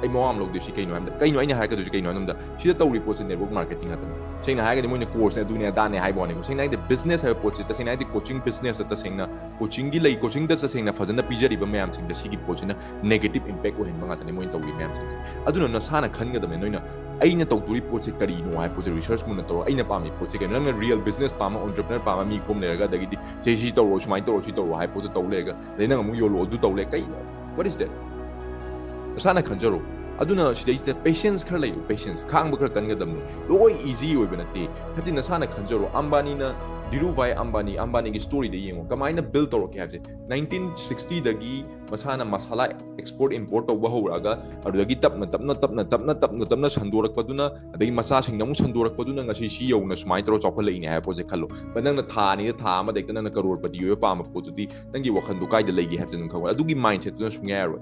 ꯑꯩ ꯃꯋꯥ ꯑꯃ ꯂꯧꯗꯦ꯫ ꯁꯤ ꯀꯩꯅꯣ ꯍꯥꯏꯕꯗ, ꯀꯩꯅꯣ ꯑꯩꯅ ꯍꯥꯏꯔꯛꯀꯗꯣꯏꯁꯤ ꯀꯩꯅꯣ ꯍꯥꯏꯕꯗ, ꯁꯤꯗ ꯇꯧꯔꯤ ꯄꯣꯠꯁꯦ network marketing ꯉꯥꯛꯇꯅꯤ꯫ ꯁꯦꯡꯅ ꯍꯥꯏꯔꯒꯗꯤ ꯃꯣꯏꯅ course ꯅꯦ ꯑꯗꯨꯅꯦ ꯑꯗꯥꯅꯦ ꯍꯥꯏꯕ ꯋꯥꯅꯤꯀꯣ꯫ ꯁꯦꯡꯅ ꯍꯥꯏꯔꯒꯗꯤ business ꯍꯥꯏꯕ ꯄꯣꯠꯁꯤ, ꯇꯁꯦꯡꯅ ꯍꯥꯏꯔꯒꯗꯤ coaching business ꯇ ꯇꯁꯦꯡꯅ coaching ꯒꯤ ꯂꯩ, coaching ꯗ ꯇꯁꯦꯡꯅ ꯐꯖꯅ ꯄꯤꯖꯔꯤꯕ ꯃꯌꯥꯝꯁꯤꯡꯗ ꯁꯤꯒꯤ ꯄꯣꯠꯁꯤꯅ negative impact ꯑꯣꯏꯍꯟꯕ ꯉꯥꯛꯇꯅꯤ ꯃꯣꯏꯅ ꯇꯧꯔꯤ ꯃꯌꯥꯝꯁꯤꯡꯁꯦ꯫ ꯑꯗꯨꯅ ꯅꯁꯥꯅ ꯈꯟꯒꯗꯕꯅꯤ, ꯅꯣꯏꯅ ꯑꯩꯅ ꯇꯧꯗꯣꯔꯤ ꯄꯣꯠꯁꯦ ꯀꯔꯤꯅꯣ ꯍꯥꯏꯕ ꯄꯣꯠꯁꯦ research ꯃꯨꯟꯅ ꯇꯧꯔꯣ꯫ ꯑꯩꯅ ꯄꯥꯝꯃꯤ ꯄꯣꯠꯁꯦ ꯀꯩꯅꯣ? ꯅꯪꯅ real business ꯄꯥꯝꯕ, entrepreneur ꯄꯥꯝꯕ ꯃꯤ ꯈꯣꯝ ꯂꯩꯔꯒ, ꯑꯗꯒꯤꯗꯤ ꯁꯦ ꯁꯤ ꯇꯧꯔꯣ, ꯁꯨꯃꯥꯏꯅ ꯇꯧꯔꯣ, ꯁꯤ ꯇꯧꯔꯣ ꯍꯥꯏꯕ ꯄꯣꯠꯇꯣ ꯇꯧ ꯂꯩꯔꯒ, ꯑꯗꯩ ꯅꯪ ꯑꯃꯨꯛ ꯌꯣꯜꯂꯣ, ꯑꯗꯨ ꯇꯧ ꯂꯩ, ꯀꯩꯅꯣ? What is that? ꯅꯁꯥꯅ ꯈꯟꯖꯔꯣ꯫ ꯑꯗꯨꯅ ꯁꯤꯗꯩꯁꯤꯗ patience ꯈꯔ ꯂꯩꯌꯨ, patience, ꯈꯥꯡꯕ ꯈꯔ ꯀꯟꯒꯗꯕꯅꯤ꯫ ꯂꯣꯏ easy ꯑꯣꯏꯕ ꯅꯠꯇꯦ꯫ ꯍꯥꯏꯕꯗꯤ ꯅꯁꯥꯅ ꯈꯟꯖꯔꯣ, ꯑꯝꯕꯥꯅꯤꯅ, ꯙꯤꯔꯨꯚꯥꯏ ꯑꯝꯕꯥꯅꯤ, ꯑꯝꯕꯥꯅꯤꯒꯤ story ꯗ ꯌꯦꯡꯉꯣ, ꯀꯃꯥꯏꯅ build ꯇꯧꯔꯛꯀꯦ ꯍꯥꯏꯕꯁꯦ꯫ Nineteen sixty ꯗꯒꯤ ꯃꯁꯥꯅ ꯃꯁꯥꯂꯥ export import ꯇꯧꯕ ꯍꯧꯔꯛꯑꯒ, ꯑꯗꯨꯗꯒꯤ ꯇꯞꯅ ꯇꯞꯅ, ꯇꯞꯅ ꯇꯞꯅ, ꯇꯞꯅ ꯇꯞꯅ ꯁꯟꯗꯣꯔꯛꯄꯗꯨꯅ, ꯑꯗꯒꯤ ꯃꯆꯥꯁꯤꯡꯅ ꯑꯃꯨꯛ ꯁꯟꯗꯣꯔꯛꯄꯗꯨꯅ ꯉꯁꯤ ꯁꯤ ꯌꯧꯅ ꯁꯨꯃꯥꯏꯅ ꯇꯧꯔ ꯆꯥꯎꯈꯠꯂꯛꯏꯅꯦ ꯍꯥꯏꯕ ꯄꯣꯠꯁꯦ ꯈꯜꯂꯣ꯫ But ꯅꯪꯅ ꯊꯥ ꯑꯅꯤꯗ, ꯊꯥ ꯑꯃꯗ ꯍꯦꯛꯇ ꯅꯪꯅ ꯀꯔꯣꯔꯄꯇꯤ ꯑꯣꯏꯕ ꯄꯥꯝꯕ ꯄꯣꯠꯇꯨꯗꯤ ꯅꯪꯒꯤ ꯋꯥꯈꯜꯗꯣ ꯀꯥꯏꯗ ꯂꯩꯒꯦ ꯍꯥꯏꯕꯁꯦ ꯅꯪ ꯈꯪꯉꯣꯏ꯫ ꯑꯗꯨꯒꯤ mindset ꯇꯨꯅ ꯁꯨꯡꯌꯥ ꯌꯥꯔꯣꯏ꯫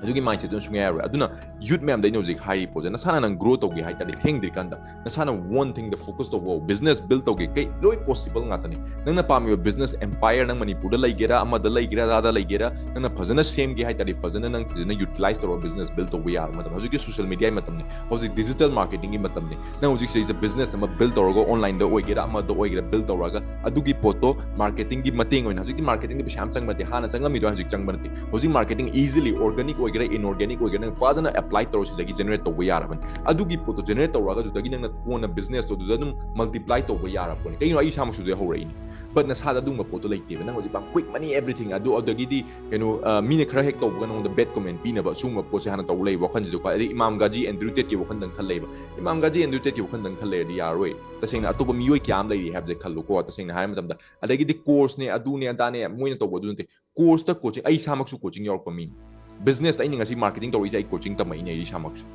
ꯑꯗꯨꯒꯤ mindset ꯇꯨꯅ ꯁꯨꯡꯌꯥ ꯌꯥꯔꯣꯏ꯫ ꯑꯗꯨꯅ youth ꯃꯌꯥꯝꯗ ꯑꯩꯅ ꯍꯧꯖꯤꯛ ꯍꯥꯏꯔꯤ ꯄꯣꯠꯁꯦ, ꯅꯁꯥꯅ ꯅꯪ grow ꯇꯧꯒꯦ ꯍꯥꯏ ꯇꯥꯔꯗꯤ ꯊꯦꯡꯗ꯭ꯔꯤꯀꯥꯟꯗ ꯅꯁꯥꯅ one thing ꯗ focus ꯇꯧꯕ꯫ Business build ꯇꯧꯒꯦ, ꯀꯩ ꯂꯣꯏ possible ꯉꯥꯛꯇꯅꯤ꯫ ꯅꯪꯅ ꯄꯥꯝꯃꯤꯕ business empire, ꯅꯪ ꯃꯅꯤꯄꯨꯔꯗ ꯂꯩꯒꯦꯔꯥ, ꯑꯃꯗ ꯂꯩꯒꯦꯔꯥ, ꯑꯗꯥꯗ ꯂꯩꯒꯦꯔꯥ, ꯅꯪꯅ ꯐꯖꯅ ꯁꯦꯝꯒꯦ ꯍꯥꯏ ꯇꯥꯔꯗꯤ ꯐꯖꯅ ꯅꯪ ꯐꯖꯅ utilize ꯇꯧꯔꯒ business build ꯇꯧꯕ ꯌꯥꯕ ꯃꯇꯝ꯫ ꯍꯧꯖꯤꯛꯀꯤ social media ꯒꯤ ꯃꯇꯝꯅꯤ, ꯍꯧꯖꯤꯛ digital marketing ꯒꯤ ꯃꯇꯝꯅꯤ꯫ ꯅꯪ ꯍꯧꯖꯤꯛ ꯁꯤꯗꯩꯁꯤꯗ business ꯑꯃ build ꯇꯧꯔꯒ, online ꯗ ꯑꯣꯏꯒꯦꯔꯥ, ꯑꯃꯗ ꯑꯣꯏꯒꯦꯔꯥ, build ꯇꯧꯔꯒ ꯑꯗꯨꯒꯤ ꯄꯣꯠꯇꯣ marketing ꯒꯤ ꯃꯇꯦꯡ ꯑꯣꯏꯅ, ꯍꯧꯖꯤꯛꯇꯤ marketing ꯗꯤ ꯄꯩꯁꯥ ꯌꯥꯝ ꯆꯪꯕ ꯅꯠꯇꯦ, ꯍꯥꯟꯅ ꯆꯪꯉꯝꯃꯤꯗꯣ ꯍꯧꯖꯤꯛ ꯆꯪꯕ ꯅꯠꯇꯦ꯫ ꯍꯧꯖꯤꯛ marketing easily organic ꯑꯣꯏꯒꯦꯔꯥ, inorganic ꯑꯣꯏꯒꯦꯔꯥ, ꯅꯪ ꯐꯖꯅ apply ꯇꯧꯔ ꯁꯤꯗꯒꯤ generate ꯇꯧꯕ ꯌꯥꯔꯕꯅꯤ꯫ ꯑꯗꯨꯒꯤ ꯄꯣꯠꯇꯣ generate ꯇꯧꯔꯒ ꯑꯗꯨꯗꯒꯤ ꯅꯪꯅ ꯀꯣꯟꯅ business ꯇꯣ ꯑꯗꯨꯗ ꯑꯗꯨꯝ multiply ꯇꯧꯕ ꯌꯥꯔꯕꯅꯤ꯫ ꯀꯩꯒꯤꯅꯣ? ꯑꯩ ꯏꯁꯥꯃꯛꯁꯨ ꯑꯗꯨꯗꯩ ꯍꯧꯔꯛꯏꯅꯤ꯫ But ꯅꯁꯥꯗ ꯑꯗꯨꯒꯨꯝꯕ ꯄꯣꯠꯇꯣ ꯂꯩꯇꯦꯕ꯫ ꯅꯪ ꯍꯧꯖꯤꯛ ꯄꯥꯝ quick money everything ꯑꯗꯨ, ꯑꯗꯒꯤꯗꯤ ꯀꯩꯅꯣ, ꯑ, ꯃꯤꯅ ꯈꯔ ꯍꯦꯛ ꯇꯧꯕꯒ ꯅꯉꯣꯟꯗ bad comment ꯄꯤꯅꯕ, ꯁꯤꯒꯨꯝꯕ ꯄꯣꯠꯁꯦ ꯍꯥꯟꯅ ꯇꯧꯕ ꯂꯩꯕ ꯋꯥꯈꯜꯁꯤꯁꯨ ꯀꯣ꯫ ꯑꯗꯩ ꯏꯃꯥꯝ ꯒꯥꯖꯤ ꯑꯦꯟꯗ꯭ꯔꯨ ꯇꯦꯠꯀꯤ ꯋꯥꯈꯜꯗꯪ ꯈꯜ ꯂꯩꯕ꯫ ꯏꯃꯥꯝ ꯒꯥꯖꯤ ꯑꯦꯟꯗ꯭ꯔꯨ ꯇꯦꯠꯀꯤ ꯋꯥꯈꯜꯗꯪ ꯈꯜ ꯂꯩꯔꯗꯤ ꯌꯥꯔꯣꯏ꯫ ꯇꯁꯦꯡꯅ ꯑꯇꯣꯞꯄ ꯃꯤꯑꯣꯏ ꯀꯌꯥ ꯑꯃ ꯂꯩꯔꯤ ꯍꯥꯏꯕꯁꯦ ꯈꯜꯂꯨꯀꯣ꯫ ꯇꯁꯦꯡꯅ ꯍꯥꯏꯔ ꯃꯇꯝꯗ, ꯑꯗꯒꯤꯗꯤ course ꯅꯦ, ꯑꯗꯨꯅꯦ, ꯑꯗꯥꯅꯦ, ꯃꯣꯏꯅ ꯇꯧꯕ ꯑꯗꯨ ꯅꯠꯇꯦ꯫ Course ꯇ coaching, ꯑꯩ ꯏꯁꯥꯃꯛꯁꯨ coaching ꯌꯥꯎꯔꯛꯄ ꯃꯤꯅꯤ꯫ Business ꯇ ꯑꯩꯅ ꯉꯁꯤ marketing ꯇꯧꯔꯛꯏꯁꯦ ꯑꯩ coaching ꯇꯝꯃꯛꯏꯅꯦ ꯑꯩ ꯏꯁꯥꯃꯛꯁꯨ꯫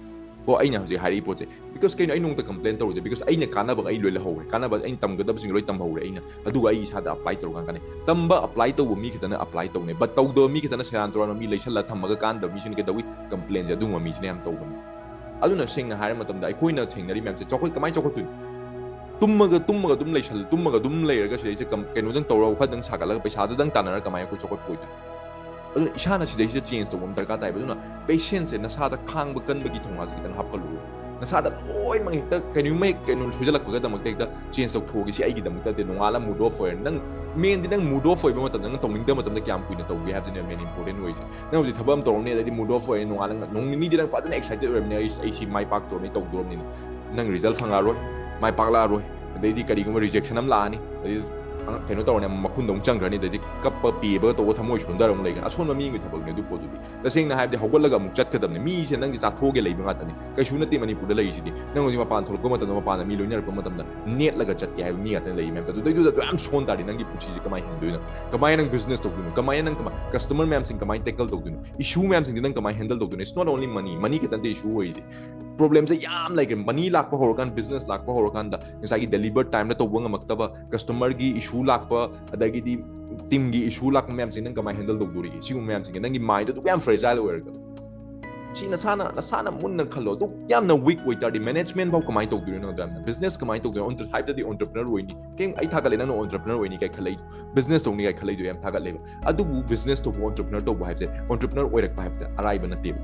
ꯀꯣ, ꯑꯩꯅ ꯍꯧꯖꯤꯛ ꯍꯥꯏꯔꯛꯏ ꯄꯣꯠꯁꯦ, because ꯀꯩꯅꯣ, ꯑꯩ ꯅꯣꯡꯃꯇ complain ꯇꯧꯔꯨꯗꯦ, because ꯑꯩꯅ ꯀꯥꯟꯅꯕ ꯑꯩ ꯂꯣꯏ ꯂꯧꯍꯧꯔꯦ, ꯀꯥꯟꯅꯕ ꯑꯩꯅ ꯇꯝꯒꯗꯕꯁꯤꯡ ꯂꯣꯏ ꯇꯝꯍꯧꯔꯦ ꯑꯩꯅ, ꯑꯗꯨꯒ ꯑꯩ ꯏꯁꯥꯗ apply ꯇꯧꯔꯀꯥꯟ ꯀꯥꯟꯅꯩ꯫ ꯇꯝꯕ apply ꯇꯧꯕ ꯃꯤ ꯈꯛꯇꯅ apply ꯇꯧꯅꯦ, but ꯇꯧꯗꯕ ꯃꯤ ꯈꯛꯇꯅ ꯁꯦꯔꯥꯟ ꯇꯨꯔꯥꯟ ꯃꯤ ꯂꯩꯁꯜꯂ ꯊꯝꯃꯒ ꯀꯥꯟꯗꯕ ꯃꯤꯁꯤꯅ ꯀꯩꯗꯧꯏ? Complain ꯁꯦ ꯑꯗꯨꯒꯨꯝꯕ ꯃꯤꯁꯤꯅ ꯌꯥꯝ ꯇꯧꯕꯅꯤ꯫ ꯑꯗꯨꯅ ꯁꯦꯡꯅ ꯍꯥꯏꯔ ꯃꯇꯝꯗ ꯑꯩꯈꯣꯏꯅ ꯊꯦꯡꯅꯔꯤ ꯃꯌꯥꯝꯁꯦ ꯆꯥꯎꯈꯠ-, ꯀꯃꯥꯏꯅ ꯆꯥꯎꯈꯠꯇꯣꯏꯅꯣ? ꯇꯨꯝꯃꯒ, ꯇꯨꯝꯃꯒ ꯑꯗꯨꯝ ꯂꯩꯁꯜ-, ꯇꯨꯝꯃꯒ ꯑꯗꯨꯝ ꯂꯩꯔꯒ ꯁꯤꯗꯩꯁꯤꯗ ꯀꯝ-, ꯀꯩꯅꯣꯗꯪ ꯇꯧꯔꯒ ꯋꯥꯈꯜꯗꯪ ꯁꯥꯒꯠꯂꯒ ꯄꯩꯁꯥꯗꯨꯗꯪ ꯇꯥꯟꯅꯔꯒ ꯀꯃꯥꯏꯅ ꯑꯩꯈꯣꯏ ꯆꯥꯎꯈꯠꯄ ꯑꯣꯏꯗꯣꯏꯅꯣ? ꯑꯗꯨꯅ ꯏꯁꯥꯅ ꯁꯤꯗꯩꯁꯤꯗ change ꯇꯧꯕ ꯑꯃ ꯗꯔꯀꯥꯔ ꯇꯥꯏꯕ꯫ ꯑꯗꯨꯅ patience ꯁꯦ, ꯅꯁꯥꯗ ꯈꯥꯡꯕ ꯀꯟꯕꯒꯤ ꯊꯧꯅꯥꯁꯦ ꯈꯤꯇꯪ ꯍꯥꯞꯀꯜꯂꯨ꯫ ꯅꯁꯥꯗ ꯂꯣꯏꯅꯃꯛ ꯍꯦꯛꯇ ꯀꯩꯅꯣꯝꯃ ꯍꯦꯛ ꯀꯩꯅꯣ ꯁꯣꯏꯖꯜꯂꯛꯄꯒꯗꯃꯛꯇ ꯍꯦꯛꯇ change ꯇꯧꯊꯣꯛꯑꯒꯦ, ꯁꯤ ꯑꯩꯒꯤꯗꯃꯛꯇ ꯅꯠꯇꯦ, ꯅꯣꯡꯉꯥꯜꯂ mood off ꯑꯣꯏꯔꯦ꯫ ꯅꯪ main ꯗꯤ ꯅꯪ mood off ꯑꯣꯏꯕ ꯃꯇꯝꯗ, ꯅꯪ ꯇꯧꯅꯤꯡꯗꯕ ꯃꯇꯝꯗ ꯀꯌꯥꯝ ꯀꯨꯏꯅ ꯇꯧꯒꯦ ꯍꯥꯏꯕꯗꯨꯅꯦ main important ꯑꯣꯏꯔꯤꯁꯦ꯫ ꯅꯪ ꯍꯧꯖꯤꯛ ꯊꯕꯛ ꯑꯃ ꯇꯧꯔꯝꯅꯤ, ꯑꯗꯩꯗꯤ mood off ꯑꯣꯏꯔꯦ, ꯅꯣꯡꯉꯥꯜꯂ ꯅꯣꯡ ꯅꯤꯅꯤꯗꯤ ꯅꯪ ꯐꯖꯅ excited ꯑꯣꯏꯔꯝꯅꯤ, "ꯑꯩ, ꯑꯩ ꯁꯤ ꯃꯥꯏ ꯄꯥꯛꯇꯣꯔꯕꯅꯤ, ꯑꯩ ꯇꯧꯗꯣꯔꯕꯅꯤꯅ"꯫ ꯅꯪ result ꯐꯪꯉꯛꯑꯔꯣꯏ, ꯃꯥꯏ ꯄꯥꯛꯂꯛꯑꯔꯣꯏ, ꯑꯗꯩꯗꯤ ꯀꯔꯤꯒꯨꯝꯕ rejection ꯑꯃ ꯂꯥꯛꯑꯅꯤ, ꯑꯗꯩꯗꯤ ꯀꯩꯅꯣ ꯇꯧꯔꯅꯤ, ꯑꯃꯨꯛ ꯃꯈꯨꯟꯗ ꯑꯃꯨꯛ ꯆꯪꯈ꯭ꯔꯅꯤ, ꯑꯗꯩꯗꯤ ꯀꯞꯄ ꯄꯦꯕꯒ ꯇꯧꯕ ꯊꯃꯣꯏ ꯁꯣꯟꯊꯔ ꯑꯃꯨꯛ ꯂꯩꯈ꯭ꯔꯅꯤ꯫ ꯑꯁꯣꯟꯕ ꯃꯤꯒꯤ ꯊꯕꯛꯅꯦ ꯑꯗꯨ ꯄꯣꯠꯇꯨꯗꯤ꯫ ꯇꯁꯦꯡꯅ ꯍꯥꯏꯔꯕꯗꯤ ꯍꯧꯒꯠꯂꯒ ꯑꯃꯨꯛ ꯆꯠꯀꯗꯕꯅꯤ꯫ ꯃꯤꯁꯦ ꯅꯪꯁꯦ ꯆꯥꯊꯣꯛꯑꯒ ꯂꯩꯕ ꯉꯥꯛꯇꯅꯤ꯫ ꯀꯩꯁꯨ ꯅꯠꯇꯦ ꯃꯅꯤꯄꯨꯔꯗ ꯂꯩꯔꯤꯁꯤꯗꯤ꯫ ꯅꯪ ꯍꯧꯖꯤꯛ ꯃꯄꯥꯟ ꯊꯣꯛꯂꯛꯄ ꯃꯇꯝꯗ, ꯃꯄꯥꯟꯗ ꯃꯤ ꯂꯣꯏꯅꯔꯛꯄ ꯃꯇꯝꯗ ꯅꯦꯠꯂꯒ ꯆꯠꯀꯦ ꯍꯥꯏꯕ ꯃꯤ ꯉꯥꯛꯇꯅ ꯂꯩꯔꯤ ꯃꯌꯥꯝꯗꯣ꯫ ꯑꯗꯨꯗꯩꯗꯨꯗ ꯑꯗꯨ ꯌꯥꯝ ꯁꯣꯟ ꯇꯥꯔꯗꯤ ꯅꯪꯒꯤ ꯄꯨꯟꯁꯤꯁꯦ ꯀꯃꯥꯏꯅ ꯍꯤꯡꯗꯣꯏꯅꯣ? ꯀꯃꯥꯏꯅ ꯅꯪ business ꯇꯧꯗꯣꯏꯅꯣ? ꯀꯃꯥꯏꯅ ꯅꯪ ꯀꯃꯥꯏ-, customer ꯃꯌꯥꯝꯁꯤꯡ ꯀꯃꯥꯏꯅ tackle ꯇꯧꯗꯣꯏꯅꯣ? Issue ꯃꯌꯥꯝꯁꯤꯡꯗꯤ ꯅꯪ ꯀꯃꯥꯏꯅ handle ꯇꯧꯗꯣꯏꯅꯣ? It's not only money. Money ꯈꯛꯇ ꯅꯠꯇꯦ issue ꯑꯣꯏꯔꯤꯁꯦ꯫ Problem ꯁꯦ ꯌꯥꯝ ꯂꯩꯈ꯭ꯔꯦ꯫ Money ꯂꯥꯛꯄ ꯍꯧꯔꯀꯥꯟꯗ, business ꯂꯥꯛꯄ ꯍꯧꯔꯀꯥꯟꯗ ꯉꯁꯥꯏꯒꯤ deliver time ꯗ ꯇꯧꯕ ꯉꯝꯃꯛꯇꯕ, customer ꯒꯤ issue ꯂꯥꯛꯄ, ꯑꯗꯒꯤꯗꯤ team ꯒꯤ issue ꯂꯥꯛꯄ ꯃꯌꯥꯝꯁꯦ ꯅꯪ ꯀꯃꯥꯏꯅ handle ꯇꯧꯗꯣꯔꯤꯒꯦ? ꯁꯤꯒꯨꯝꯕ ꯃꯌꯥꯝꯁꯤꯡꯁꯦ ꯅꯪꯒꯤ mind ꯑꯗꯨꯛ ꯌꯥꯝ fragile ꯑꯣꯏꯔꯒ꯫ ꯁꯤ ꯅꯁꯥꯅ ꯅꯁꯥꯅ ꯃꯨꯟꯅ ꯈꯜꯂꯣ꯫ ꯑꯗꯨ ꯌꯥꯝꯅ ꯋꯤꯛ ꯑꯣꯏꯇꯥꯔꯗꯤ ꯃꯦꯅꯦꯖꯃꯦꯟ ꯐꯥꯎ ꯀꯃꯥꯏꯅ ꯇꯧꯗꯣꯏꯅꯣ? ꯅꯪ ꯑꯗꯨ ꯌꯥꯝꯅ ꯕꯤꯖꯤꯅꯦꯁ ꯀꯃꯥꯏꯅ ꯇꯧꯗꯣꯏꯅꯣ? ꯍꯥꯏꯕꯗꯤ ꯑꯣꯟꯇꯔꯄ꯭ꯔꯤꯅꯔ ꯑꯣꯏꯅꯤ꯫ ꯀꯩꯝ ꯑꯩ ꯊꯥꯒꯠꯂꯦ, ꯅꯪꯅ ꯑꯣꯟꯇꯔꯄ꯭ꯔꯤꯅꯔ ꯑꯣꯏꯅꯤ ꯀꯥꯏ ꯈꯜꯂꯛꯏꯗꯣ, ꯕꯤꯖꯤꯅꯦꯁ ꯇꯧꯅꯤ ꯀꯥꯏ ꯈꯜꯂꯛꯏꯗꯣ ꯌꯥꯝ ꯊꯥꯒꯠꯂꯦꯕ꯫ ꯑꯗꯨꯕꯨ ꯕꯤꯖꯤꯅꯦꯁ ꯇꯧꯕ, ꯑꯣꯟꯇꯔꯄ꯭ꯔꯤꯅꯔ ꯇꯧꯕ ꯍꯥꯏꯕꯁꯦ, ꯑꯣꯟꯇꯔꯄ꯭ꯔꯤꯅꯔ ꯑꯣꯏꯔꯛꯄ ꯍꯥꯏꯕꯁꯦ ꯑꯔꯥꯏꯕ ꯅꯠꯇꯦꯕ꯫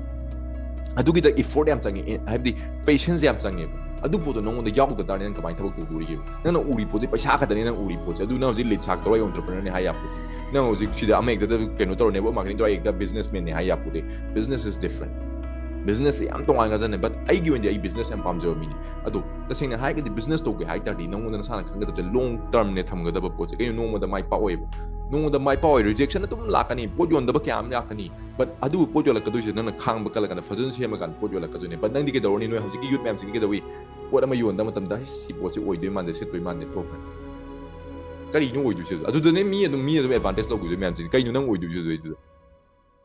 ꯑꯗꯨꯒꯤꯗ ꯏꯐꯣꯔꯠ ꯌꯥꯝ ꯆꯪꯉꯦ, ꯑꯦ, ꯍꯥꯏꯕꯗꯤ ꯄꯦꯁꯦꯟꯁ ꯌꯥꯝ ꯆꯪꯉꯦꯕ꯫ ꯑꯗꯨ ꯄꯣꯠꯇꯣ ꯅꯉꯣꯟꯗ ꯌꯥꯎꯗ ꯇꯥꯔꯗꯤ ꯅꯪ ꯀꯃꯥꯏꯅ ꯊꯕꯛ ꯇꯧꯗꯣꯔꯤꯒꯦꯕ? ꯅꯪꯅ ꯎꯔꯤ ꯄꯣꯠꯁꯦ ꯄꯩꯁꯥ ꯈꯛꯇꯅꯤ ꯅꯪ ꯎꯔꯤ ꯄꯣꯠꯁꯦ꯫ ꯑꯗꯨ ꯅꯪ ꯍꯧꯖꯤꯛ ꯂꯤꯠ ꯁꯥꯛ ꯇꯧꯔ ꯑꯩ ꯑꯣꯟꯇꯔꯄ꯭ꯔꯤꯅꯔꯅꯤ ꯍꯥꯏ ꯌꯥꯄꯣꯠꯇꯦ꯫ ꯅꯪ ꯍꯧꯖꯤꯛ ꯁꯤꯗ ꯑꯃ ꯍꯦꯛꯇꯗ ꯀꯩꯅꯣ ꯇꯧꯔ ꯅꯦꯠꯋꯔꯛ ꯃꯥꯔꯀꯦꯇꯤꯡ ꯇꯧꯔ ꯑꯩ ꯍꯦꯛꯇ ꯕꯤꯖꯤꯅꯦꯁ ꯃꯦꯟꯅꯤ ꯍꯥꯏ ꯌꯥꯄꯣꯠꯇꯦ꯫ Business is different. ꯕꯤꯖꯤꯅꯦꯁꯁꯦ ꯌꯥꯝ ꯇꯣꯉꯥꯟꯈ꯭ꯔꯖꯥꯠꯅꯦ꯫ But ꯑꯩꯒꯤ ꯑꯣꯏꯅꯗꯤ ꯑꯩ ꯕꯤꯖꯤꯅꯦꯁ ꯌꯥꯝ ꯄꯥꯝꯖꯕ ꯃꯤꯅꯤ꯫ ꯑꯗꯣ ꯇꯁꯦꯡꯅ ꯍꯥꯏꯔꯒꯗꯤ ꯕꯤꯖꯤꯅꯦꯁ ꯇꯧꯒꯦ ꯍꯥꯏ ꯇꯥꯔꯗꯤ ꯅꯉꯣꯟꯗ ꯅꯁꯥꯅ ꯈꯪꯒꯗꯕꯁꯦ ꯂꯣꯡ ꯇꯔꯝꯅꯦ ꯊꯝꯒꯗꯕ ꯄꯣꯠꯁꯦ꯫ ꯀꯩꯅꯣ, ꯅꯣꯡꯃꯗ ꯃꯥꯏ ꯄꯥꯛꯑꯣꯏꯕ꯫ ꯅꯣꯡꯃꯗ ꯃꯥꯏ ꯄꯥꯛꯑꯣꯏ꯫ ꯔꯤꯖꯦꯛꯁꯟ ꯑꯗꯨꯝ ꯂꯥꯛꯀꯅꯤ, ꯄꯣꯠ ꯌꯣꯟꯗꯕ ꯀꯌꯥ ꯑꯃ ꯂꯥꯛꯀꯅꯤ꯫ But ꯑꯗꯨꯕꯨ ꯄꯣꯠ ꯌꯣꯜꯂꯛꯀꯗꯣꯏꯁꯦ ꯅꯪꯅ ꯈꯥꯡꯕ ꯀꯜꯂꯀꯥꯟꯗ, ꯐꯖꯅ ꯁꯦꯝꯃꯀꯥꯟꯗ ꯄꯣꯠ ꯌꯣꯜꯂꯛꯀꯗꯣꯏꯅꯦ꯫ But ꯅꯪꯗꯤ ꯀꯩꯗꯧꯔꯅꯤ? ꯅꯣꯏ ꯍꯧꯖꯤꯛꯀꯤ ꯌꯨꯠ ꯃꯌꯥꯝꯁꯤꯡꯒꯤ ꯀꯩꯗꯧꯏ? ꯄꯣꯠ ꯑꯃ ꯌꯣꯟꯗꯕ ꯃꯇꯝꯗ, "ꯍꯩ, ꯁꯤ ꯄꯣꯠꯁꯤ ꯑꯣꯏꯗꯣꯏ ꯃꯥꯟꯗꯦ, ꯁꯤꯠꯇꯣꯏ ꯃꯥꯟꯗꯦ" ꯊꯣꯛꯈ꯭ꯔꯦ꯫ ꯀꯔꯤꯅꯣ ꯑꯣꯏꯗꯣꯏꯁꯦ? ꯑꯗꯨꯗꯅꯦ ꯃꯤ ꯑꯗꯨꯝ, ꯃꯤ ꯑꯗꯨꯝ ꯑꯦꯗꯚꯥꯟꯇꯦꯖ ꯂꯧꯈꯤꯗꯣꯏ ꯃꯌꯥꯝꯁꯤꯡꯁꯦ꯫ ꯀꯩꯅꯣ ꯅꯪ ꯑꯣꯏꯗꯣꯏꯁꯦ ꯑꯗꯨꯗꯩꯗꯨꯗ?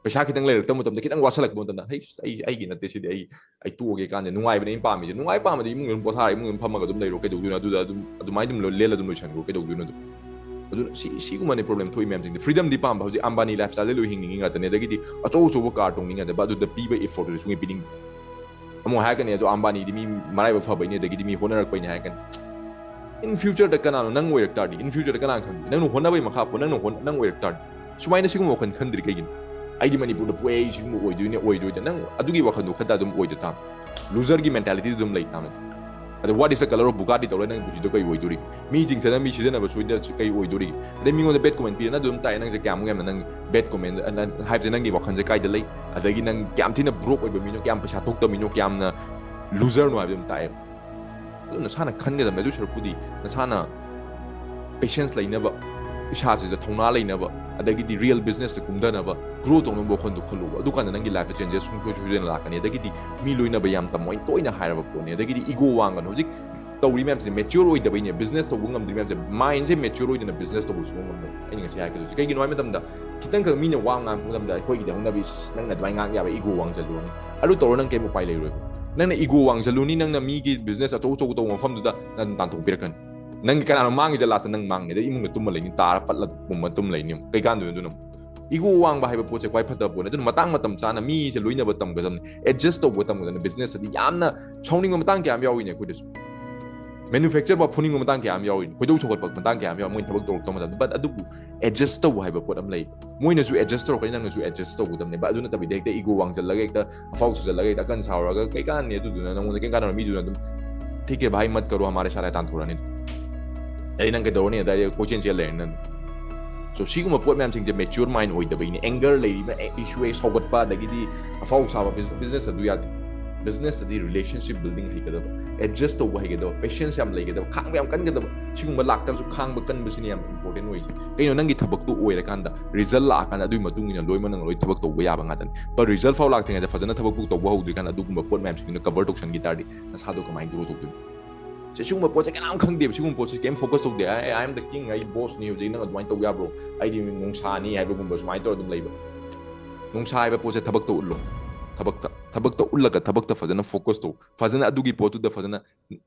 ꯄꯩꯁꯥ ꯈꯤꯇꯪ ꯂꯩꯔꯛꯇꯕ ꯃꯇꯝꯗ, ꯈꯤꯇꯪ ꯋꯥꯁꯜꯂꯛꯄ ꯃꯇꯝꯗ, "ꯍꯩ, ꯑꯩ, ꯑꯩꯒꯤ ꯅꯠꯇꯦ ꯁꯤꯗꯤ, ꯑꯩ, ꯑꯩ ꯇꯣꯛꯑꯒꯦ ꯀꯥꯟꯗ ꯅꯨꯡꯉꯥꯏꯕꯅꯦ ꯑꯩꯅ ꯄꯥꯝꯃꯤꯁꯦ꯫ ꯅꯨꯡꯉꯥꯏ ꯄꯥꯝꯃꯗꯤ ꯏꯃꯨꯡꯗ ꯑꯗꯨꯝ ꯄꯣꯊꯥꯔ ꯏꯃꯨꯡꯗ ꯑꯗꯨꯝ ꯐꯝꯃꯒ ꯑꯗꯨꯝ ꯂꯩꯔꯣ, ꯀꯩꯗꯧꯗꯣꯏꯅꯣ? ꯑꯗꯨꯗ ꯑꯗꯨꯝ ꯑꯗꯨꯃꯥꯏꯅ ꯑꯗꯨꯝ ꯂꯦꯜꯂ ꯑꯗꯨꯝ ꯂꯣꯏꯁꯟꯈ꯭ꯔꯣ, ꯀꯩꯗꯧꯗꯣꯏꯅꯣ ꯑꯗꯨꯝ?" ꯑꯗꯨꯅ ꯁꯤ, ꯁꯤꯒꯨꯝꯕꯅꯦ ꯄ꯭ꯔꯣꯕ꯭ꯂꯦꯝ ꯊꯣꯛꯏ ꯃꯌꯥꯝꯁꯤꯡꯁꯦ꯫ ꯐ꯭ꯔꯤꯗꯝꯗꯤ ꯄꯥꯝꯕ, ꯍꯧꯖꯤꯛ ꯑꯝꯕꯥꯅꯤ ꯂꯥꯏꯐ ꯁ꯭ꯇꯥꯏꯜꯗ ꯂꯣꯏ ꯍꯤꯡꯅꯤꯡꯉꯤ ꯉꯥꯛꯇꯅꯦ, ꯑꯗꯒꯤꯗꯤ ꯑꯆꯧ ꯑꯆꯧꯕ ꯀꯥꯔ ꯇꯣꯡꯅꯤꯡꯉꯤ ꯉꯥꯛꯇꯅꯦ, but ꯑꯗꯨꯗ ꯄꯤꯕ ꯏꯐꯣꯔꯠꯇꯨꯗꯤ ꯁꯨꯡꯄꯤ ꯄꯤꯅꯤꯡꯗꯦ꯫ ꯑꯃꯨꯛ ꯍꯥꯏꯔꯛꯀꯅꯤ, "ꯑꯗꯣ ꯑꯝꯕꯥꯅꯤꯗꯤ ꯃꯤ ꯃꯔꯥꯏꯕꯛ ꯐꯕꯩꯅꯦ, ꯑꯗꯒꯤꯗꯤ ꯃꯤ ꯍꯣꯠꯅꯔꯛꯄꯩꯅꯦ" ꯍꯥꯏꯔꯛꯀꯅꯤ꯫ In future ꯗ ꯀꯅꯥꯅꯣ ꯅꯪ ꯑꯣꯏꯔꯛ ꯇꯥꯔꯗꯤ? In future ꯗ ꯀꯅꯥꯅ ꯈꯪꯕꯤ? ꯅꯪꯅ ꯍꯣꯠꯅꯕꯩ ꯃꯈꯥ ꯄꯣꯟ-, ꯅꯪꯅ ꯍꯣꯠ-, ꯅꯪ ꯑꯣꯏꯔꯛ ꯇꯥꯔꯗꯤ? ꯁꯨꯃꯥꯏꯅ ꯁꯤꯒꯨꯝꯕ ꯋꯥꯈꯜ ꯈꯟꯗ꯭ꯔꯤ ꯀꯩꯒꯤꯅꯣ? "ꯑꯩꯗꯤ ꯃꯅꯤꯄꯨꯔꯗ ꯄꯣꯛꯑꯦ, ꯑꯩ ꯁꯤꯒꯨꯝꯕ ꯑꯣꯏꯗꯣꯏꯅꯦ, ꯑꯣꯏꯗꯣꯏꯗ"꯫ ꯅꯪ ꯑꯗꯨꯒꯤ ꯋꯥꯈꯜꯗꯣ ꯈꯟ ꯇꯥꯔꯗꯤ ꯑꯗꯨꯝ ꯑꯣꯏꯗ ꯇꯥꯕꯅꯤ꯫ ꯂꯨꯖꯔꯒꯤ ꯃꯦꯟꯇꯥꯂꯤꯇꯤꯗ ꯑꯗꯨꯝ ꯂꯩ ꯇꯥꯕꯅꯤ꯫ ꯑꯗ what is the color of Bugatti ꯇꯧꯔꯒ ꯅꯪ ꯄꯨꯟꯁꯤꯗꯣ ꯀꯩ ꯑꯣꯏꯗꯣꯔꯤꯒꯦ? ꯃꯤ ꯆꯤꯡꯊꯅ ꯃꯤ ꯁꯤꯖꯤꯟꯅꯕ ꯁꯣꯏꯗꯅ ꯀꯩ ꯑꯣꯏꯗꯣꯔꯤꯒꯦ? ꯑꯗꯩ ꯃꯤꯉꯣꯟꯗ ꯕꯦꯠ ꯀꯣꯃꯦꯟ ꯄꯤꯔ ꯅꯪ ꯑꯗꯨꯝ ꯇꯥꯛꯑꯦ, ꯅꯪꯁꯦ ꯀꯌꯥꯃꯨꯛ ꯌꯥꯝꯅ ꯅꯪ ꯕꯦꯠ ꯀꯣꯃꯦꯟ ꯍꯥꯏꯕꯁꯦ ꯅꯪꯒꯤ ꯋꯥꯈꯜꯁꯦ ꯀꯥꯏꯗ ꯂꯩ? ꯑꯗꯒꯤ ꯅꯪ ꯀꯌꯥꯝ ꯊꯤꯅ ꯕ꯭ꯔꯣꯛ ꯑꯣꯏꯕ ꯃꯤꯅꯣ, ꯀꯌꯥꯝ ꯄꯩꯁꯥ ꯊꯣꯛꯇꯕ ꯃꯤꯅꯣ, ꯀꯌꯥꯝꯅ ꯂꯨꯖꯔꯅꯣ ꯍꯥꯏꯕꯗꯨ ꯑꯗꯨꯝ ꯇꯥꯛꯑꯦꯕ꯫ ꯑꯗꯨ ꯅꯁꯥꯅ ꯈꯟꯒꯗꯕꯅꯦ꯫ ꯑꯗꯨ ꯁꯔꯨꯛꯄꯨꯗꯤ ꯅꯁꯥꯅ ꯄꯦꯁꯦꯟꯁ ꯂꯩꯅꯕ, ꯏꯁꯥꯁꯤꯗ ꯊꯧꯅꯥ ꯂꯩꯅꯕ, ꯑꯗꯒꯤꯗꯤ ꯔꯤꯌꯦꯜ ꯕꯤꯖꯤꯅꯦꯁꯇ ꯀꯨꯝꯊꯅꯕ, ꯒ꯭ꯔꯣ ꯇꯧꯅꯕ ꯋꯥꯈꯜꯗꯣ ꯈꯜꯂꯣꯕ꯫ ꯑꯗꯨꯀꯥꯟꯗ ꯅꯪꯒꯤ ꯂꯥꯏꯐꯇ ꯆꯦꯟꯖꯦꯁ ꯁꯨꯡꯁꯣꯏ ꯁꯣꯏꯗꯅ ꯂꯥꯛꯀꯅꯤ꯫ ꯑꯗꯒꯤꯗꯤ ꯃꯤ ꯂꯣꯏꯅꯕ ꯌꯥꯝ ꯇꯝꯃꯣ, ꯑꯩꯅ ꯇꯣꯏꯅ ꯍꯥꯏꯔꯕ ꯄꯣꯠꯅꯤ꯫ ꯑꯗꯒꯤꯗꯤ ꯏꯒꯣ ꯋꯥꯡꯒꯅꯨ꯫ ꯍꯧꯖꯤꯛ ꯇꯧꯔꯤ ꯃꯌꯥꯝꯁꯦ ꯃꯦꯆ꯭ꯌꯣꯔ ꯑꯣꯏꯗꯕꯩꯅꯦ꯫ ꯕꯤꯖꯤꯅꯦꯁ ꯇꯧꯕ ꯉꯝꯗ꯭ꯔꯤ ꯃꯌꯥꯝꯁꯦ, ꯃꯥꯏꯟꯁꯦ ꯃꯦꯆ꯭ꯌꯣꯔ ꯑꯣꯏꯗꯅ ꯕꯤꯖꯤꯅꯦꯁ ꯇꯧꯕ ꯁꯨꯡꯉꯝ ꯉꯝꯃꯣꯏ꯫ ꯑꯩꯅ ꯉꯁꯤ ꯍꯥꯏꯔꯛꯀꯗꯣꯏꯁꯦ ꯀꯩꯒꯤꯅꯣ ꯍꯥꯏꯕ ꯃꯇꯝꯗ, ꯈꯤꯇꯪꯈꯛ ꯃꯤꯅ ꯋꯥ ꯉꯥꯡꯕ ꯃꯇꯝꯗ ꯑꯩꯈꯣꯏꯒꯤꯗꯤ ꯍꯧꯅꯕꯤ, "ꯏꯁ, ꯅꯪꯅ ꯑꯗꯨꯃꯥꯏꯅ ꯉꯥꯡ ꯌꯥꯕ, ꯏꯒꯣ ꯋꯥꯡꯖꯜꯂꯨꯔꯅꯤ"꯫ ꯑꯗꯨ ꯇꯧꯔ ꯅꯪ ꯀꯩꯝ ꯎꯄꯥꯏ ꯂꯩꯔꯣꯏꯕ꯫ ꯅꯪꯅ ꯏꯒꯣ ꯋꯥꯡꯖꯜꯂꯨꯅꯤ, ꯅꯪꯅ ꯃꯤꯒꯤ ꯕꯤꯖꯤꯅꯦꯁ ꯑꯆꯧ ꯑꯆꯧꯕ ꯇꯧꯕ ꯃꯐꯝꯗꯨꯗ ꯅꯪ ꯇꯥꯟꯊꯣꯛꯄꯤꯔꯛꯀꯅꯤ꯫ ꯅꯪꯒꯤ ꯀꯅꯥꯅꯣ ꯃꯥꯡꯉꯤꯁꯦ? ꯂꯥꯁꯇ ꯅꯪ ꯃꯥꯡꯉꯦ, ꯑꯗꯩ ꯏꯃꯨꯡꯗ ꯇꯨꯝꯃ ꯂꯩꯅꯤ, ꯇꯥꯔ ꯄꯠꯂ ꯄꯨꯝꯃ ꯇꯨꯝꯃ ꯂꯩꯅꯤ꯫ ꯀꯩ ꯀꯥꯟꯗꯣꯏꯅꯣ ꯑꯗꯨꯅ? Ego ꯋꯥꯡꯕ ꯍꯥꯏꯕ ꯄꯣꯠꯁꯦ ꯈ꯭ꯋꯥꯏ ꯐꯠꯇꯕ ꯄꯣꯠꯅꯤ꯫ ꯑꯗꯨꯅ ꯃꯇꯥꯡ ꯃꯇꯝ ꯆꯥꯅ ꯃꯤꯁꯦ ꯂꯣꯏꯅꯕ ꯇꯝꯒꯗꯕꯅꯤ, adjust ꯇꯧꯕ ꯇꯝꯒꯗꯕꯅꯤ꯫ Business ꯑꯗꯤ ꯌꯥꯝꯅ ꯁꯥꯎꯅꯤꯡꯕ ꯃꯇꯥꯡ ꯀꯌꯥ ꯑꯃ ꯌꯥꯎꯔꯤꯅꯦ ꯑꯩꯈꯣꯏꯗꯁꯨ꯫ Manufacturer ꯐꯥꯎ ꯐꯨꯅꯤꯡꯕ ꯃꯇꯥꯡ ꯀꯌꯥ ꯑꯃ ꯌꯥꯎꯔꯤꯅꯤ, ꯈꯣꯏꯗꯧ ꯁꯧꯒꯠꯄ ꯃꯇꯥꯡ ꯀꯌꯥ ꯑꯃ ꯌꯥꯎꯔꯤ, ꯃꯣꯏꯅ ꯊꯕꯛ ꯇꯧꯔꯛꯇꯕ ꯃꯇꯝꯗ꯫ But ꯑꯗꯨꯕꯨ adjust ꯇꯧꯕ ꯍꯥꯏꯕ ꯄꯣꯠ ꯑꯃ ꯂꯩ꯫ ꯃꯣꯏꯅꯁꯨ adjust ꯇꯧꯔꯛꯀꯅꯤ, ꯅꯪꯅꯁꯨ adjust ꯇꯧꯒꯗꯕꯅꯦꯕ꯫ ꯑꯗꯨ ꯅꯠꯇꯕꯤꯗ ꯍꯦꯛꯇ ego ꯋꯥꯡꯖꯜꯂꯒ, ꯍꯦꯛꯇ ꯑꯐꯥꯎ ꯁꯨꯖꯜꯂꯒ, ꯍꯦꯛꯇ ꯑꯀꯟ ꯁꯥꯎꯔꯒ ꯀꯩ ꯀꯥꯟꯅꯅꯤ? ꯑꯗꯨꯗꯨꯅ ꯅꯪꯉꯣꯟꯗ ꯀꯩꯝ ꯀꯥꯟꯅꯔꯣꯏ꯫ ꯃꯤꯗꯨꯅ ꯑꯗꯨꯝ "ठीक है भाई, मत करो, हमारे साथ" ꯍꯥꯏ ꯇꯥꯟꯊꯣꯔꯛꯑꯅꯤ꯫ ꯑꯗꯩ ꯅꯪ ꯀꯩꯗꯧꯔꯅꯤ? ꯑꯗꯩꯗꯤ ꯀꯣꯏꯆꯦꯟ ꯆꯦꯜ ꯂꯩꯔꯅꯤ ꯅꯪ꯫ So ꯁꯤꯒꯨꯝꯕ ꯄꯣꯠ ꯃꯌꯥꯝꯁꯤꯡꯁꯦ mature mind ꯑꯣꯏꯗꯕꯒꯤꯅꯤ꯫ Anger ꯂꯩꯔꯤꯕ, issue ꯍꯦꯛ ꯁꯥꯎꯒꯠꯄ, ꯑꯗꯒꯤꯗꯤ ꯑꯐꯥꯎ ꯁꯥꯕ꯫ Business ꯑꯗꯨ ꯌꯥꯗꯦ꯫ Business ꯑꯗꯤ relationship building ꯍꯩꯒꯗꯕ, adjust ꯇꯧꯕ ꯍꯩꯒꯗꯕ, patience ꯌꯥꯝ ꯂꯩꯒꯗꯕ, ꯈꯥꯡꯕ ꯌꯥꯝ ꯀꯟꯒꯗꯕ꯫ ꯁꯤꯒꯨꯝꯕ ꯂꯥꯛꯇꯕꯁꯨ ꯈꯥꯡꯕ ꯀꯟꯕꯁꯤꯅ ꯌꯥꯝ important ꯑꯣꯏꯁꯦ꯫ ꯀꯩꯅꯣ, ꯅꯪꯒꯤ ꯊꯕꯛꯇꯨ ꯑꯣꯏꯔꯀꯥꯟꯗ, result ꯂꯥꯛꯑꯀꯥꯟꯗ ꯑꯗꯨꯒꯤ ꯃꯇꯨꯡ ꯏꯟꯅ ꯂꯣꯏꯅꯃꯛ ꯅꯪ ꯂꯣꯏ ꯊꯕꯛ ꯇꯧꯕ ꯌꯥꯕ ꯉꯥꯛꯇꯅꯤ꯫ But result ꯐꯥꯎ ꯂꯥꯛꯇ꯭ꯔꯤꯉꯩꯗ ꯐꯖꯅ ꯊꯕꯛꯄꯨ ꯇꯧꯕ ꯍꯧꯗ꯭ꯔꯤꯀꯥꯟꯗ ꯑꯗꯨꯒꯨꯝꯕ ꯄꯣꯠ ꯃꯌꯥꯝꯁꯤꯡꯗꯨꯅ cover ꯇꯧꯁꯟꯈꯤ ꯇꯥꯔꯗꯤ ꯅꯁꯥꯗꯣ ꯀꯃꯥꯏꯅ grow ꯇꯧꯗꯣꯏꯅꯣ? ꯁꯤ ꯁꯤꯒꯨꯝꯕ ꯄꯣꯠꯁꯦ ꯀꯅꯥꯝ ꯈꯪꯗꯦꯕ꯫ ꯁꯤꯒꯨꯝꯕ ꯄꯣꯠꯁꯦ ꯀꯩꯝ focus ꯇꯧꯗꯦ꯫ "I, I am the king, ꯑꯩ boss ꯅꯤ, ꯍꯧꯖꯤꯛ ꯅꯪ ꯑꯗꯨꯃꯥꯏꯅ ꯇꯧꯕ ꯌꯥꯕ꯭ꯔꯣ? ꯑꯩꯗꯤ ꯅꯣꯡꯁꯥꯅꯤ" ꯍꯥꯏꯕꯒꯨꯝꯕ ꯁꯨꯃꯥꯏꯅ ꯇꯧꯔ ꯑꯗꯨꯝ ꯂꯩꯕ꯫ ꯅꯣꯡꯁꯥ ꯍꯥꯏꯕ ꯄꯣꯠꯁꯦ ꯊꯕꯛꯇ ꯎꯠꯂꯣ꯫ ꯊꯕꯛꯇ, ꯊꯕꯛꯇ ꯎꯠꯂꯒ ꯊꯕꯛꯇ ꯐꯖꯅ focus ꯇꯧ꯫ ꯐꯖꯅ ꯑꯗꯨꯒꯤ ꯄꯣꯠꯇꯨꯗ ꯐꯖꯅ,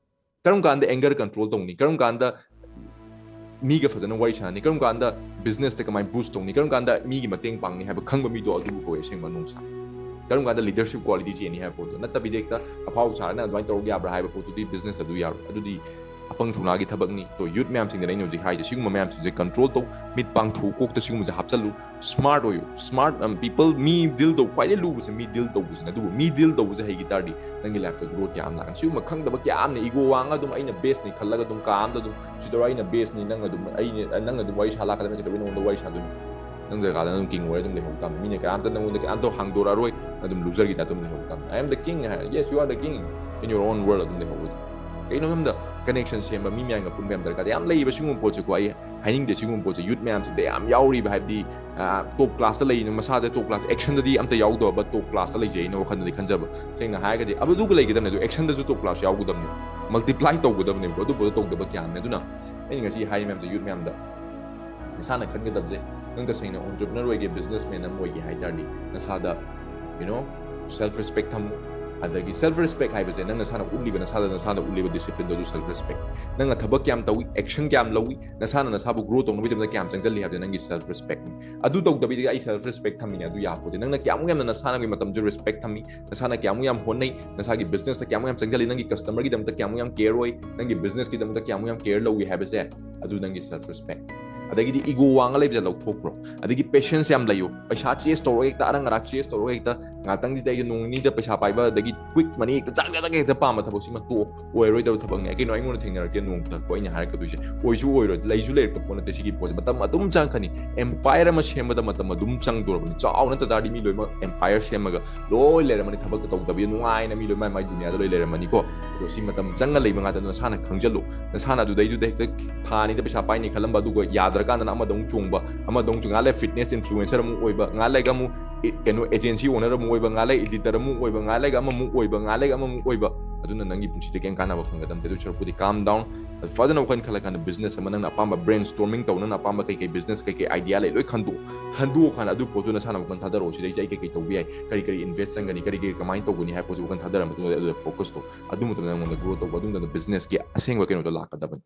ꯀꯔꯝ ꯀꯥꯟꯗ anger control ꯇꯧꯅꯤ? ꯀꯔꯝ ꯀꯥꯟꯗ ꯃꯤꯒ ꯐꯖꯅ ꯋꯥꯔꯤ ꯁꯥꯟꯅꯅꯤ? ꯀꯔꯝ ꯀꯥꯟꯗ business ꯇ ꯀꯃꯥꯏꯅ boost ꯇꯧꯅꯤ? ꯀꯔꯝ ꯀꯥꯟꯗ ꯃꯤꯒꯤ ꯃꯇꯦꯡ ꯄꯥꯡꯅꯤ ꯍꯥꯏꯕ ꯈꯪꯕ ꯃꯤꯗꯣ ꯑꯗꯨꯕꯨ ꯀꯧꯋꯦ ꯑꯁꯦꯡꯕ ꯅꯣꯡꯁꯥ꯫ ꯀꯔꯝ ꯀꯥꯟꯗ leadership quality ꯆꯦꯟꯅꯤ ꯍꯥꯏꯕ ꯄꯣꯠꯇꯣ꯫ ꯅꯠꯇꯕꯤꯗ ꯍꯦꯛꯇ ꯑꯐꯥꯎ ꯁꯥꯔꯒ "ꯅꯪ ꯑꯗꯨꯃꯥꯏꯅ ꯇꯧꯔꯒ ꯌꯥꯕ꯭ꯔꯥ?" ꯍꯥꯏꯕ ꯄꯣꯠꯇꯨꯗꯤ business ꯑꯗꯨ ꯌꯥꯔꯣꯏ꯫ ꯑꯗꯨꯗꯤ ꯑꯄꯪ ꯊꯧꯅꯥꯒꯤ ꯊꯕꯛꯅꯤ꯫ ꯇꯣ, youth ꯃꯌꯥꯝꯁꯤꯡꯗꯅ ꯑꯩꯅ ꯍꯧꯖꯤꯛ ꯍꯥꯏꯁꯦ, ꯁꯤꯒꯨꯝꯕ ꯃꯌꯥꯝꯁꯤꯡꯁꯦ control ꯇꯧ, ꯃꯤꯠ ꯄꯥꯡꯊꯣꯛꯎ, ꯀꯣꯛꯇ ꯁꯤꯒꯨꯝꯕꯁꯦ ꯍꯥꯞꯆꯜꯂꯨ, smart ꯑꯣꯏꯌꯨ꯫ Smart, um, people, ꯃꯤ deal ꯇꯧ, ꯈ꯭ꯋꯥꯏꯗꯩ ꯂꯨꯕꯁꯦ ꯃꯤ deal ꯇꯧꯕꯁꯤꯅꯦ꯫ ꯑꯗꯨꯕꯨ ꯃꯤ deal ꯇꯧꯕꯁꯦ ꯍꯩꯈꯤ ꯇꯥꯔꯗꯤ ꯅꯪꯒꯤ life ꯇ growth ꯀꯌꯥ ꯑꯃ ꯂꯥꯛꯀꯅꯤ꯫ ꯁꯤꯒꯨꯝꯕ ꯈꯪꯗꯕ ꯀꯌꯥ ꯑꯃꯅ ego ꯋꯥꯡꯉ ꯑꯗꯨꯝ "ꯑꯩꯅ best ꯅꯤ" ꯈꯜꯂꯒ ꯑꯗꯨꯝ ꯀꯥ ꯑꯃꯗ ꯑꯗꯨꯝ "ꯁꯤ ꯇꯧꯔ ꯑꯩꯅ best ꯅꯤ, ꯅꯪ ꯑꯗꯨꯝ ꯑꯩꯅ, ꯅꯪ ꯑꯗꯨꯝ ꯋꯥꯔꯤ ꯁꯥ ꯂꯥꯛꯀꯗꯕꯅꯤ, ꯀꯩꯗꯧꯕꯩ ꯅꯉꯣꯟꯗ ꯋꯥꯔꯤ ꯁꯥꯗꯣꯏꯅꯣ?" ꯅꯪ ꯖꯒꯥꯗ ꯑꯗꯨꯝ king ꯑꯣꯏꯔ ꯑꯗꯨꯝ ꯂꯩꯍꯧ ꯇꯥꯕꯅꯤ꯫ ꯃꯤꯅ ꯀꯅꯥꯝꯇ ꯅꯉꯣꯟꯗ ꯀꯅꯥꯝꯇ ꯍꯥꯡꯗꯣꯔꯛꯑꯔꯣꯏ, ꯑꯗꯨꯝ loser ꯒꯤ type ꯇ ꯑꯗꯨꯝ ꯂꯩꯍꯧ ꯇꯥꯕꯅꯤ꯫ "I am the king" high, "Yes, you are the king in your own world" ꯑꯗꯨꯝ ꯂꯩꯍꯧꯕꯗꯣ꯫ ꯀꯩꯅꯣ ꯍꯥꯏꯕꯗ connection ꯁꯦꯝꯕ, ꯃꯤ ꯃꯌꯥꯝꯒ ꯄꯨꯟꯕ ꯌꯥꯝ ꯗꯔꯀꯥꯔ ꯌꯥꯝ ꯂꯩꯌꯦꯕ꯫ ꯁꯤꯒꯨꯝꯕ ꯄꯣꯠꯁꯦꯀꯣ ꯑꯩ ꯍꯥꯏꯅꯤꯡꯗꯦ꯫ ꯁꯤꯒꯨꯝꯕ ꯄꯣꯠꯁꯦ youth ꯃꯌꯥꯝꯁꯤꯗ ꯌꯥꯝ ꯌꯥꯎꯔꯤꯕ, ꯍꯥꯏꯕꯗꯤ, ꯑ, top class ꯇ ꯂꯩꯅ ꯃꯁꯥꯁꯦ top class, action ꯗꯗꯤ ꯑꯝꯇ ꯌꯥꯎꯗꯕ, but top class ꯇ ꯂꯩꯖꯩ ꯑꯩꯅ ꯋꯥꯈꯜꯗꯗꯤ ꯈꯟꯖꯕ꯫ ꯁꯦꯡꯅ ꯍꯥꯏꯔꯒꯗꯤ ꯑꯗꯨꯒ ꯂꯩꯒꯗꯕꯅꯦ, ꯑꯗꯨ action ꯗꯁꯨ top class ꯌꯥꯎꯒꯗꯕꯅꯦ, multiply ꯇꯧꯒꯗꯕꯅꯦꯕꯀꯣ꯫ ꯑꯗꯨ ꯄꯣꯠꯇꯣ ꯇꯧꯗꯕ ꯀꯌꯥꯅꯦ꯫ ꯑꯗꯨꯅ ꯑꯩꯅ ꯉꯁꯤ ꯍꯥꯏꯔꯤ ꯃꯌꯥꯝꯁꯦ youth ꯃꯌꯥꯝꯗ, ꯅꯁꯥꯅ ꯈꯟꯒꯗꯕꯁꯦ, ꯅꯪ ꯇꯁꯦꯡꯅ entrepreneur ꯑꯣꯏꯒꯦ, businessman ꯑꯃ ꯑꯣꯏꯒꯦ ꯍꯥꯏ ꯇꯥꯔꯗꯤ ꯅꯁꯥꯗ, you know, self respect ꯊꯝꯃꯨ꯫ ꯑꯗꯒꯤ self respect ꯍꯥꯏꯕꯁꯦ ꯅꯪ ꯅꯁꯥꯅ ꯎꯠꯂꯤꯕ, ꯅꯁꯥꯗ ꯅꯁꯥꯅ ꯎꯠꯂꯤꯕ discipline ꯗꯨ ꯑꯗꯨ self respect꯫ ꯅꯪꯅ ꯊꯕꯛ ꯀꯌꯥꯝ ꯇꯧꯏ, action ꯀꯌꯥꯝ ꯂꯧꯏ, ꯅꯁꯥꯅ ꯅꯁꯥꯕꯨ grow ꯇꯧꯅꯕꯒꯤꯗꯃꯛꯇ ꯀꯌꯥꯝ ꯆꯪꯁꯤꯜꯂꯤ ꯍꯥꯏꯕꯗꯤ ꯅꯪꯒꯤ self respect ꯅꯤ꯫ ꯑꯗꯨ ꯇꯧꯗꯕꯤꯗ ꯑꯩ self respect ꯊꯝꯃꯤꯅꯦ, ꯑꯗꯨ ꯌꯥꯄꯣꯠꯇꯦ꯫ ꯅꯪꯅ ꯀꯌꯥꯃꯨꯛ ꯌꯥꯝꯅ ꯅꯁꯥꯅꯒꯤ ꯃꯇꯝꯁꯦ respect ꯊꯝꯃꯤ, ꯅꯁꯥꯅ ꯀꯌꯥꯃꯨꯛ ꯌꯥꯝ ꯍꯣꯠꯅꯩ, ꯅꯁꯥꯒꯤ business ꯇ ꯀꯌꯥꯃꯨꯛ ꯌꯥꯝ ꯆꯪꯁꯤꯜꯂꯤ, ꯅꯪꯒꯤ customer ꯒꯤꯗꯃꯛꯇ ꯀꯌꯥꯃꯨꯛ ꯌꯥꯝ care ꯑꯣꯏ, ꯅꯪꯒꯤ business ꯀꯤꯗꯃꯛꯇ ꯀꯌꯥꯃꯨꯛ ꯌꯥꯝ care ꯂꯧꯏ ꯍꯥꯏꯕꯁꯦ, ꯑꯗꯨ ꯅꯪꯒꯤ self respect꯫ ꯑꯗꯒꯤꯗꯤ ego ꯋꯥꯡꯉ ꯂꯩꯕꯁꯦ ꯂꯧꯊꯣꯛꯈ꯭ꯔꯣ꯫ ꯑꯗꯒꯤ patience ꯌꯥꯝ ꯂꯩꯌꯨ꯫ ꯄꯩꯁꯥ chase ꯇꯧꯔꯒ ꯍꯦꯛꯇ, ꯑꯔꯪ ꯑꯔꯥꯛ chase ꯇꯧꯔꯒ ꯍꯦꯛꯇ ꯉꯥꯛꯇꯪꯁꯤꯗ ꯑꯩꯁꯦ ꯅꯣꯡ ꯅꯤꯅꯤꯗ ꯄꯩꯁꯥ ꯄꯥꯏꯕ, ꯑꯗꯒꯤ quick money ꯍꯦꯛꯇ ꯆꯥꯛ ꯆꯥꯛ ꯍꯦꯛꯇ ꯄꯥꯝꯕ ꯊꯕꯛꯁꯤꯃ ꯇꯣꯛꯑꯣ꯫ ꯑꯣꯏꯔꯣꯏꯗꯕ ꯊꯕꯛꯅꯦ꯫ ꯀꯩꯅꯣ, ꯑꯩꯉꯣꯟꯗ ꯊꯦꯡꯅꯔꯛꯀꯦ ꯅꯣꯡꯃꯇ꯫ ꯀꯣ, ꯑꯩꯅ ꯍꯥꯏꯔꯛꯀꯗꯣꯏꯁꯦ ꯑꯣꯏꯁꯨ ꯑꯣꯏꯔꯣꯏ, ꯂꯩꯁꯨ ꯂꯩꯔꯛꯇꯕ ꯄꯣꯠ ꯅꯠꯇꯦ ꯁꯤꯒꯤ ꯄꯣꯠꯁꯦ꯫ ꯃꯇꯝ ꯑꯗꯨꯝ ꯆꯪꯉꯛꯀꯅꯤ꯫ Empire ꯑꯃ ꯁꯦꯝꯕꯗ ꯃꯇꯝ ꯑꯗꯨꯝ ꯆꯪꯗꯣꯔꯕꯅꯤ꯫ ꯆꯥꯎ ꯅꯠꯇ ꯇꯥꯔꯗꯤ ꯃꯤ ꯂꯣꯏꯅꯃꯛ empire ꯁꯦꯝꯃꯒ ꯂꯣꯏ ꯂꯩꯔꯝꯃꯅꯤ꯫ ꯊꯕꯛ ꯇꯧꯗꯕꯤꯗ ꯅꯨꯡꯉꯥꯏꯅ ꯃꯤ ꯂꯣꯏ ꯃꯥꯏ ꯃꯥꯏ ꯗꯨꯅꯤꯌꯥꯗ ꯂꯣꯏ ꯂꯩꯔꯝꯃꯅꯤꯀꯣ꯫ ꯑꯗꯣ ꯁꯤ ꯃꯇꯝ ꯆꯪꯉ ꯂꯩꯕ ꯉꯥꯛꯇꯅꯤ꯫ ꯅꯁꯥꯅ ꯈꯪꯖꯜꯂꯨ꯫ ꯅꯁꯥꯅ ꯑꯗꯨꯗꯩꯗꯨꯗ ꯍꯦꯛꯇ ꯊꯥ ꯑꯅꯤꯗ ꯄꯩꯁꯥ ꯄꯥꯏꯅꯤ ꯈꯜꯂꯝꯕ, ꯑꯗꯨꯒ ꯌꯥꯗ꯭ꯔꯀꯥꯟꯗꯅ ꯑꯃꯗ ꯑꯃꯨꯛ ꯆꯣꯡꯕ, ꯑꯃꯗ ꯑꯃꯨꯛ ꯆꯣꯡ-, ꯉꯥꯏꯍꯥꯛ ꯂꯩ fitness influencer ꯑꯃꯨꯛ ꯑꯣꯏꯕ, ꯉꯥꯏꯍꯥꯛ ꯂꯩꯒ ꯑꯃꯨꯛ ꯏ-, ꯀꯩꯅꯣ, agency owner ꯑꯃꯨꯛ ꯑꯣꯏꯕ, ꯉꯥꯏꯍꯥꯛ ꯂꯩ editor ꯑꯃꯨꯛ ꯑꯣꯏꯕ, ꯉꯥꯏꯍꯥꯛ ꯂꯩꯒ ꯑꯃꯃꯨꯛ ꯑꯣꯏꯕ, ꯉꯥꯏꯍꯥꯛ ꯂꯩꯒ ꯑꯃꯃꯨꯛ ꯑꯣꯏꯕ꯫ ꯑꯗꯨꯅ ꯅꯪꯒꯤ ꯄꯨꯟꯁꯤꯗ ꯀꯩꯝ ꯀꯥꯟꯅꯕ ꯐꯪꯒꯗꯕ ꯅꯠꯇꯦ꯫ ꯑꯗꯨ ꯁꯔꯨꯛꯄꯨꯗꯤ calm down, ꯐꯖꯅ ꯋꯥꯈꯜ ꯈꯜꯂꯀꯥꯟꯗ business ꯑꯃ, ꯅꯪꯅ ꯑꯄꯥꯝꯕ brainstorming ꯇꯧ, ꯅꯪꯅ ꯑꯄꯥꯝꯕ ꯀꯩ ꯀꯩ business ꯀꯩ ꯀꯩ idea ꯂꯩ ꯂꯣꯏ ꯈꯟꯗꯣꯛꯎ꯫ ꯈꯟꯗꯣꯛꯑꯀꯥꯟꯗ ꯑꯗꯨ ꯄꯣꯠꯇꯨ ꯅꯁꯥꯅ ꯋꯥꯈꯜ ꯊꯥꯗꯔꯛꯑꯣ꯫ ꯁꯤꯗꯩꯁꯤꯗ ꯑꯩ ꯀꯩ ꯀꯩ ꯇꯧꯕ ꯌꯥꯏ, ꯀꯔꯤ ꯀꯔꯤ invest ꯆꯪꯒꯅꯤ, ꯀꯔꯤ ꯀꯔꯤ ꯀꯃꯥꯏꯅ ꯇꯧꯒꯅꯤ ꯍꯥꯏꯕ ꯄꯣꯠꯁꯤ ꯋꯥꯈꯜ ꯊꯥꯗꯔ ꯃꯇꯨꯡꯗ ꯑꯗꯨꯗ focus ꯇꯧ꯫ ꯑꯗꯨ ꯃꯇꯝꯗ ꯅꯉꯣꯟꯗ grow ꯇꯧꯕ, ꯑꯗꯨ ꯃꯇꯝꯗ business ꯀꯤ ꯑꯁꯦꯡꯕ ꯀꯩꯅꯣꯗꯣ ꯂꯥꯛꯀꯗꯕꯅꯤ꯫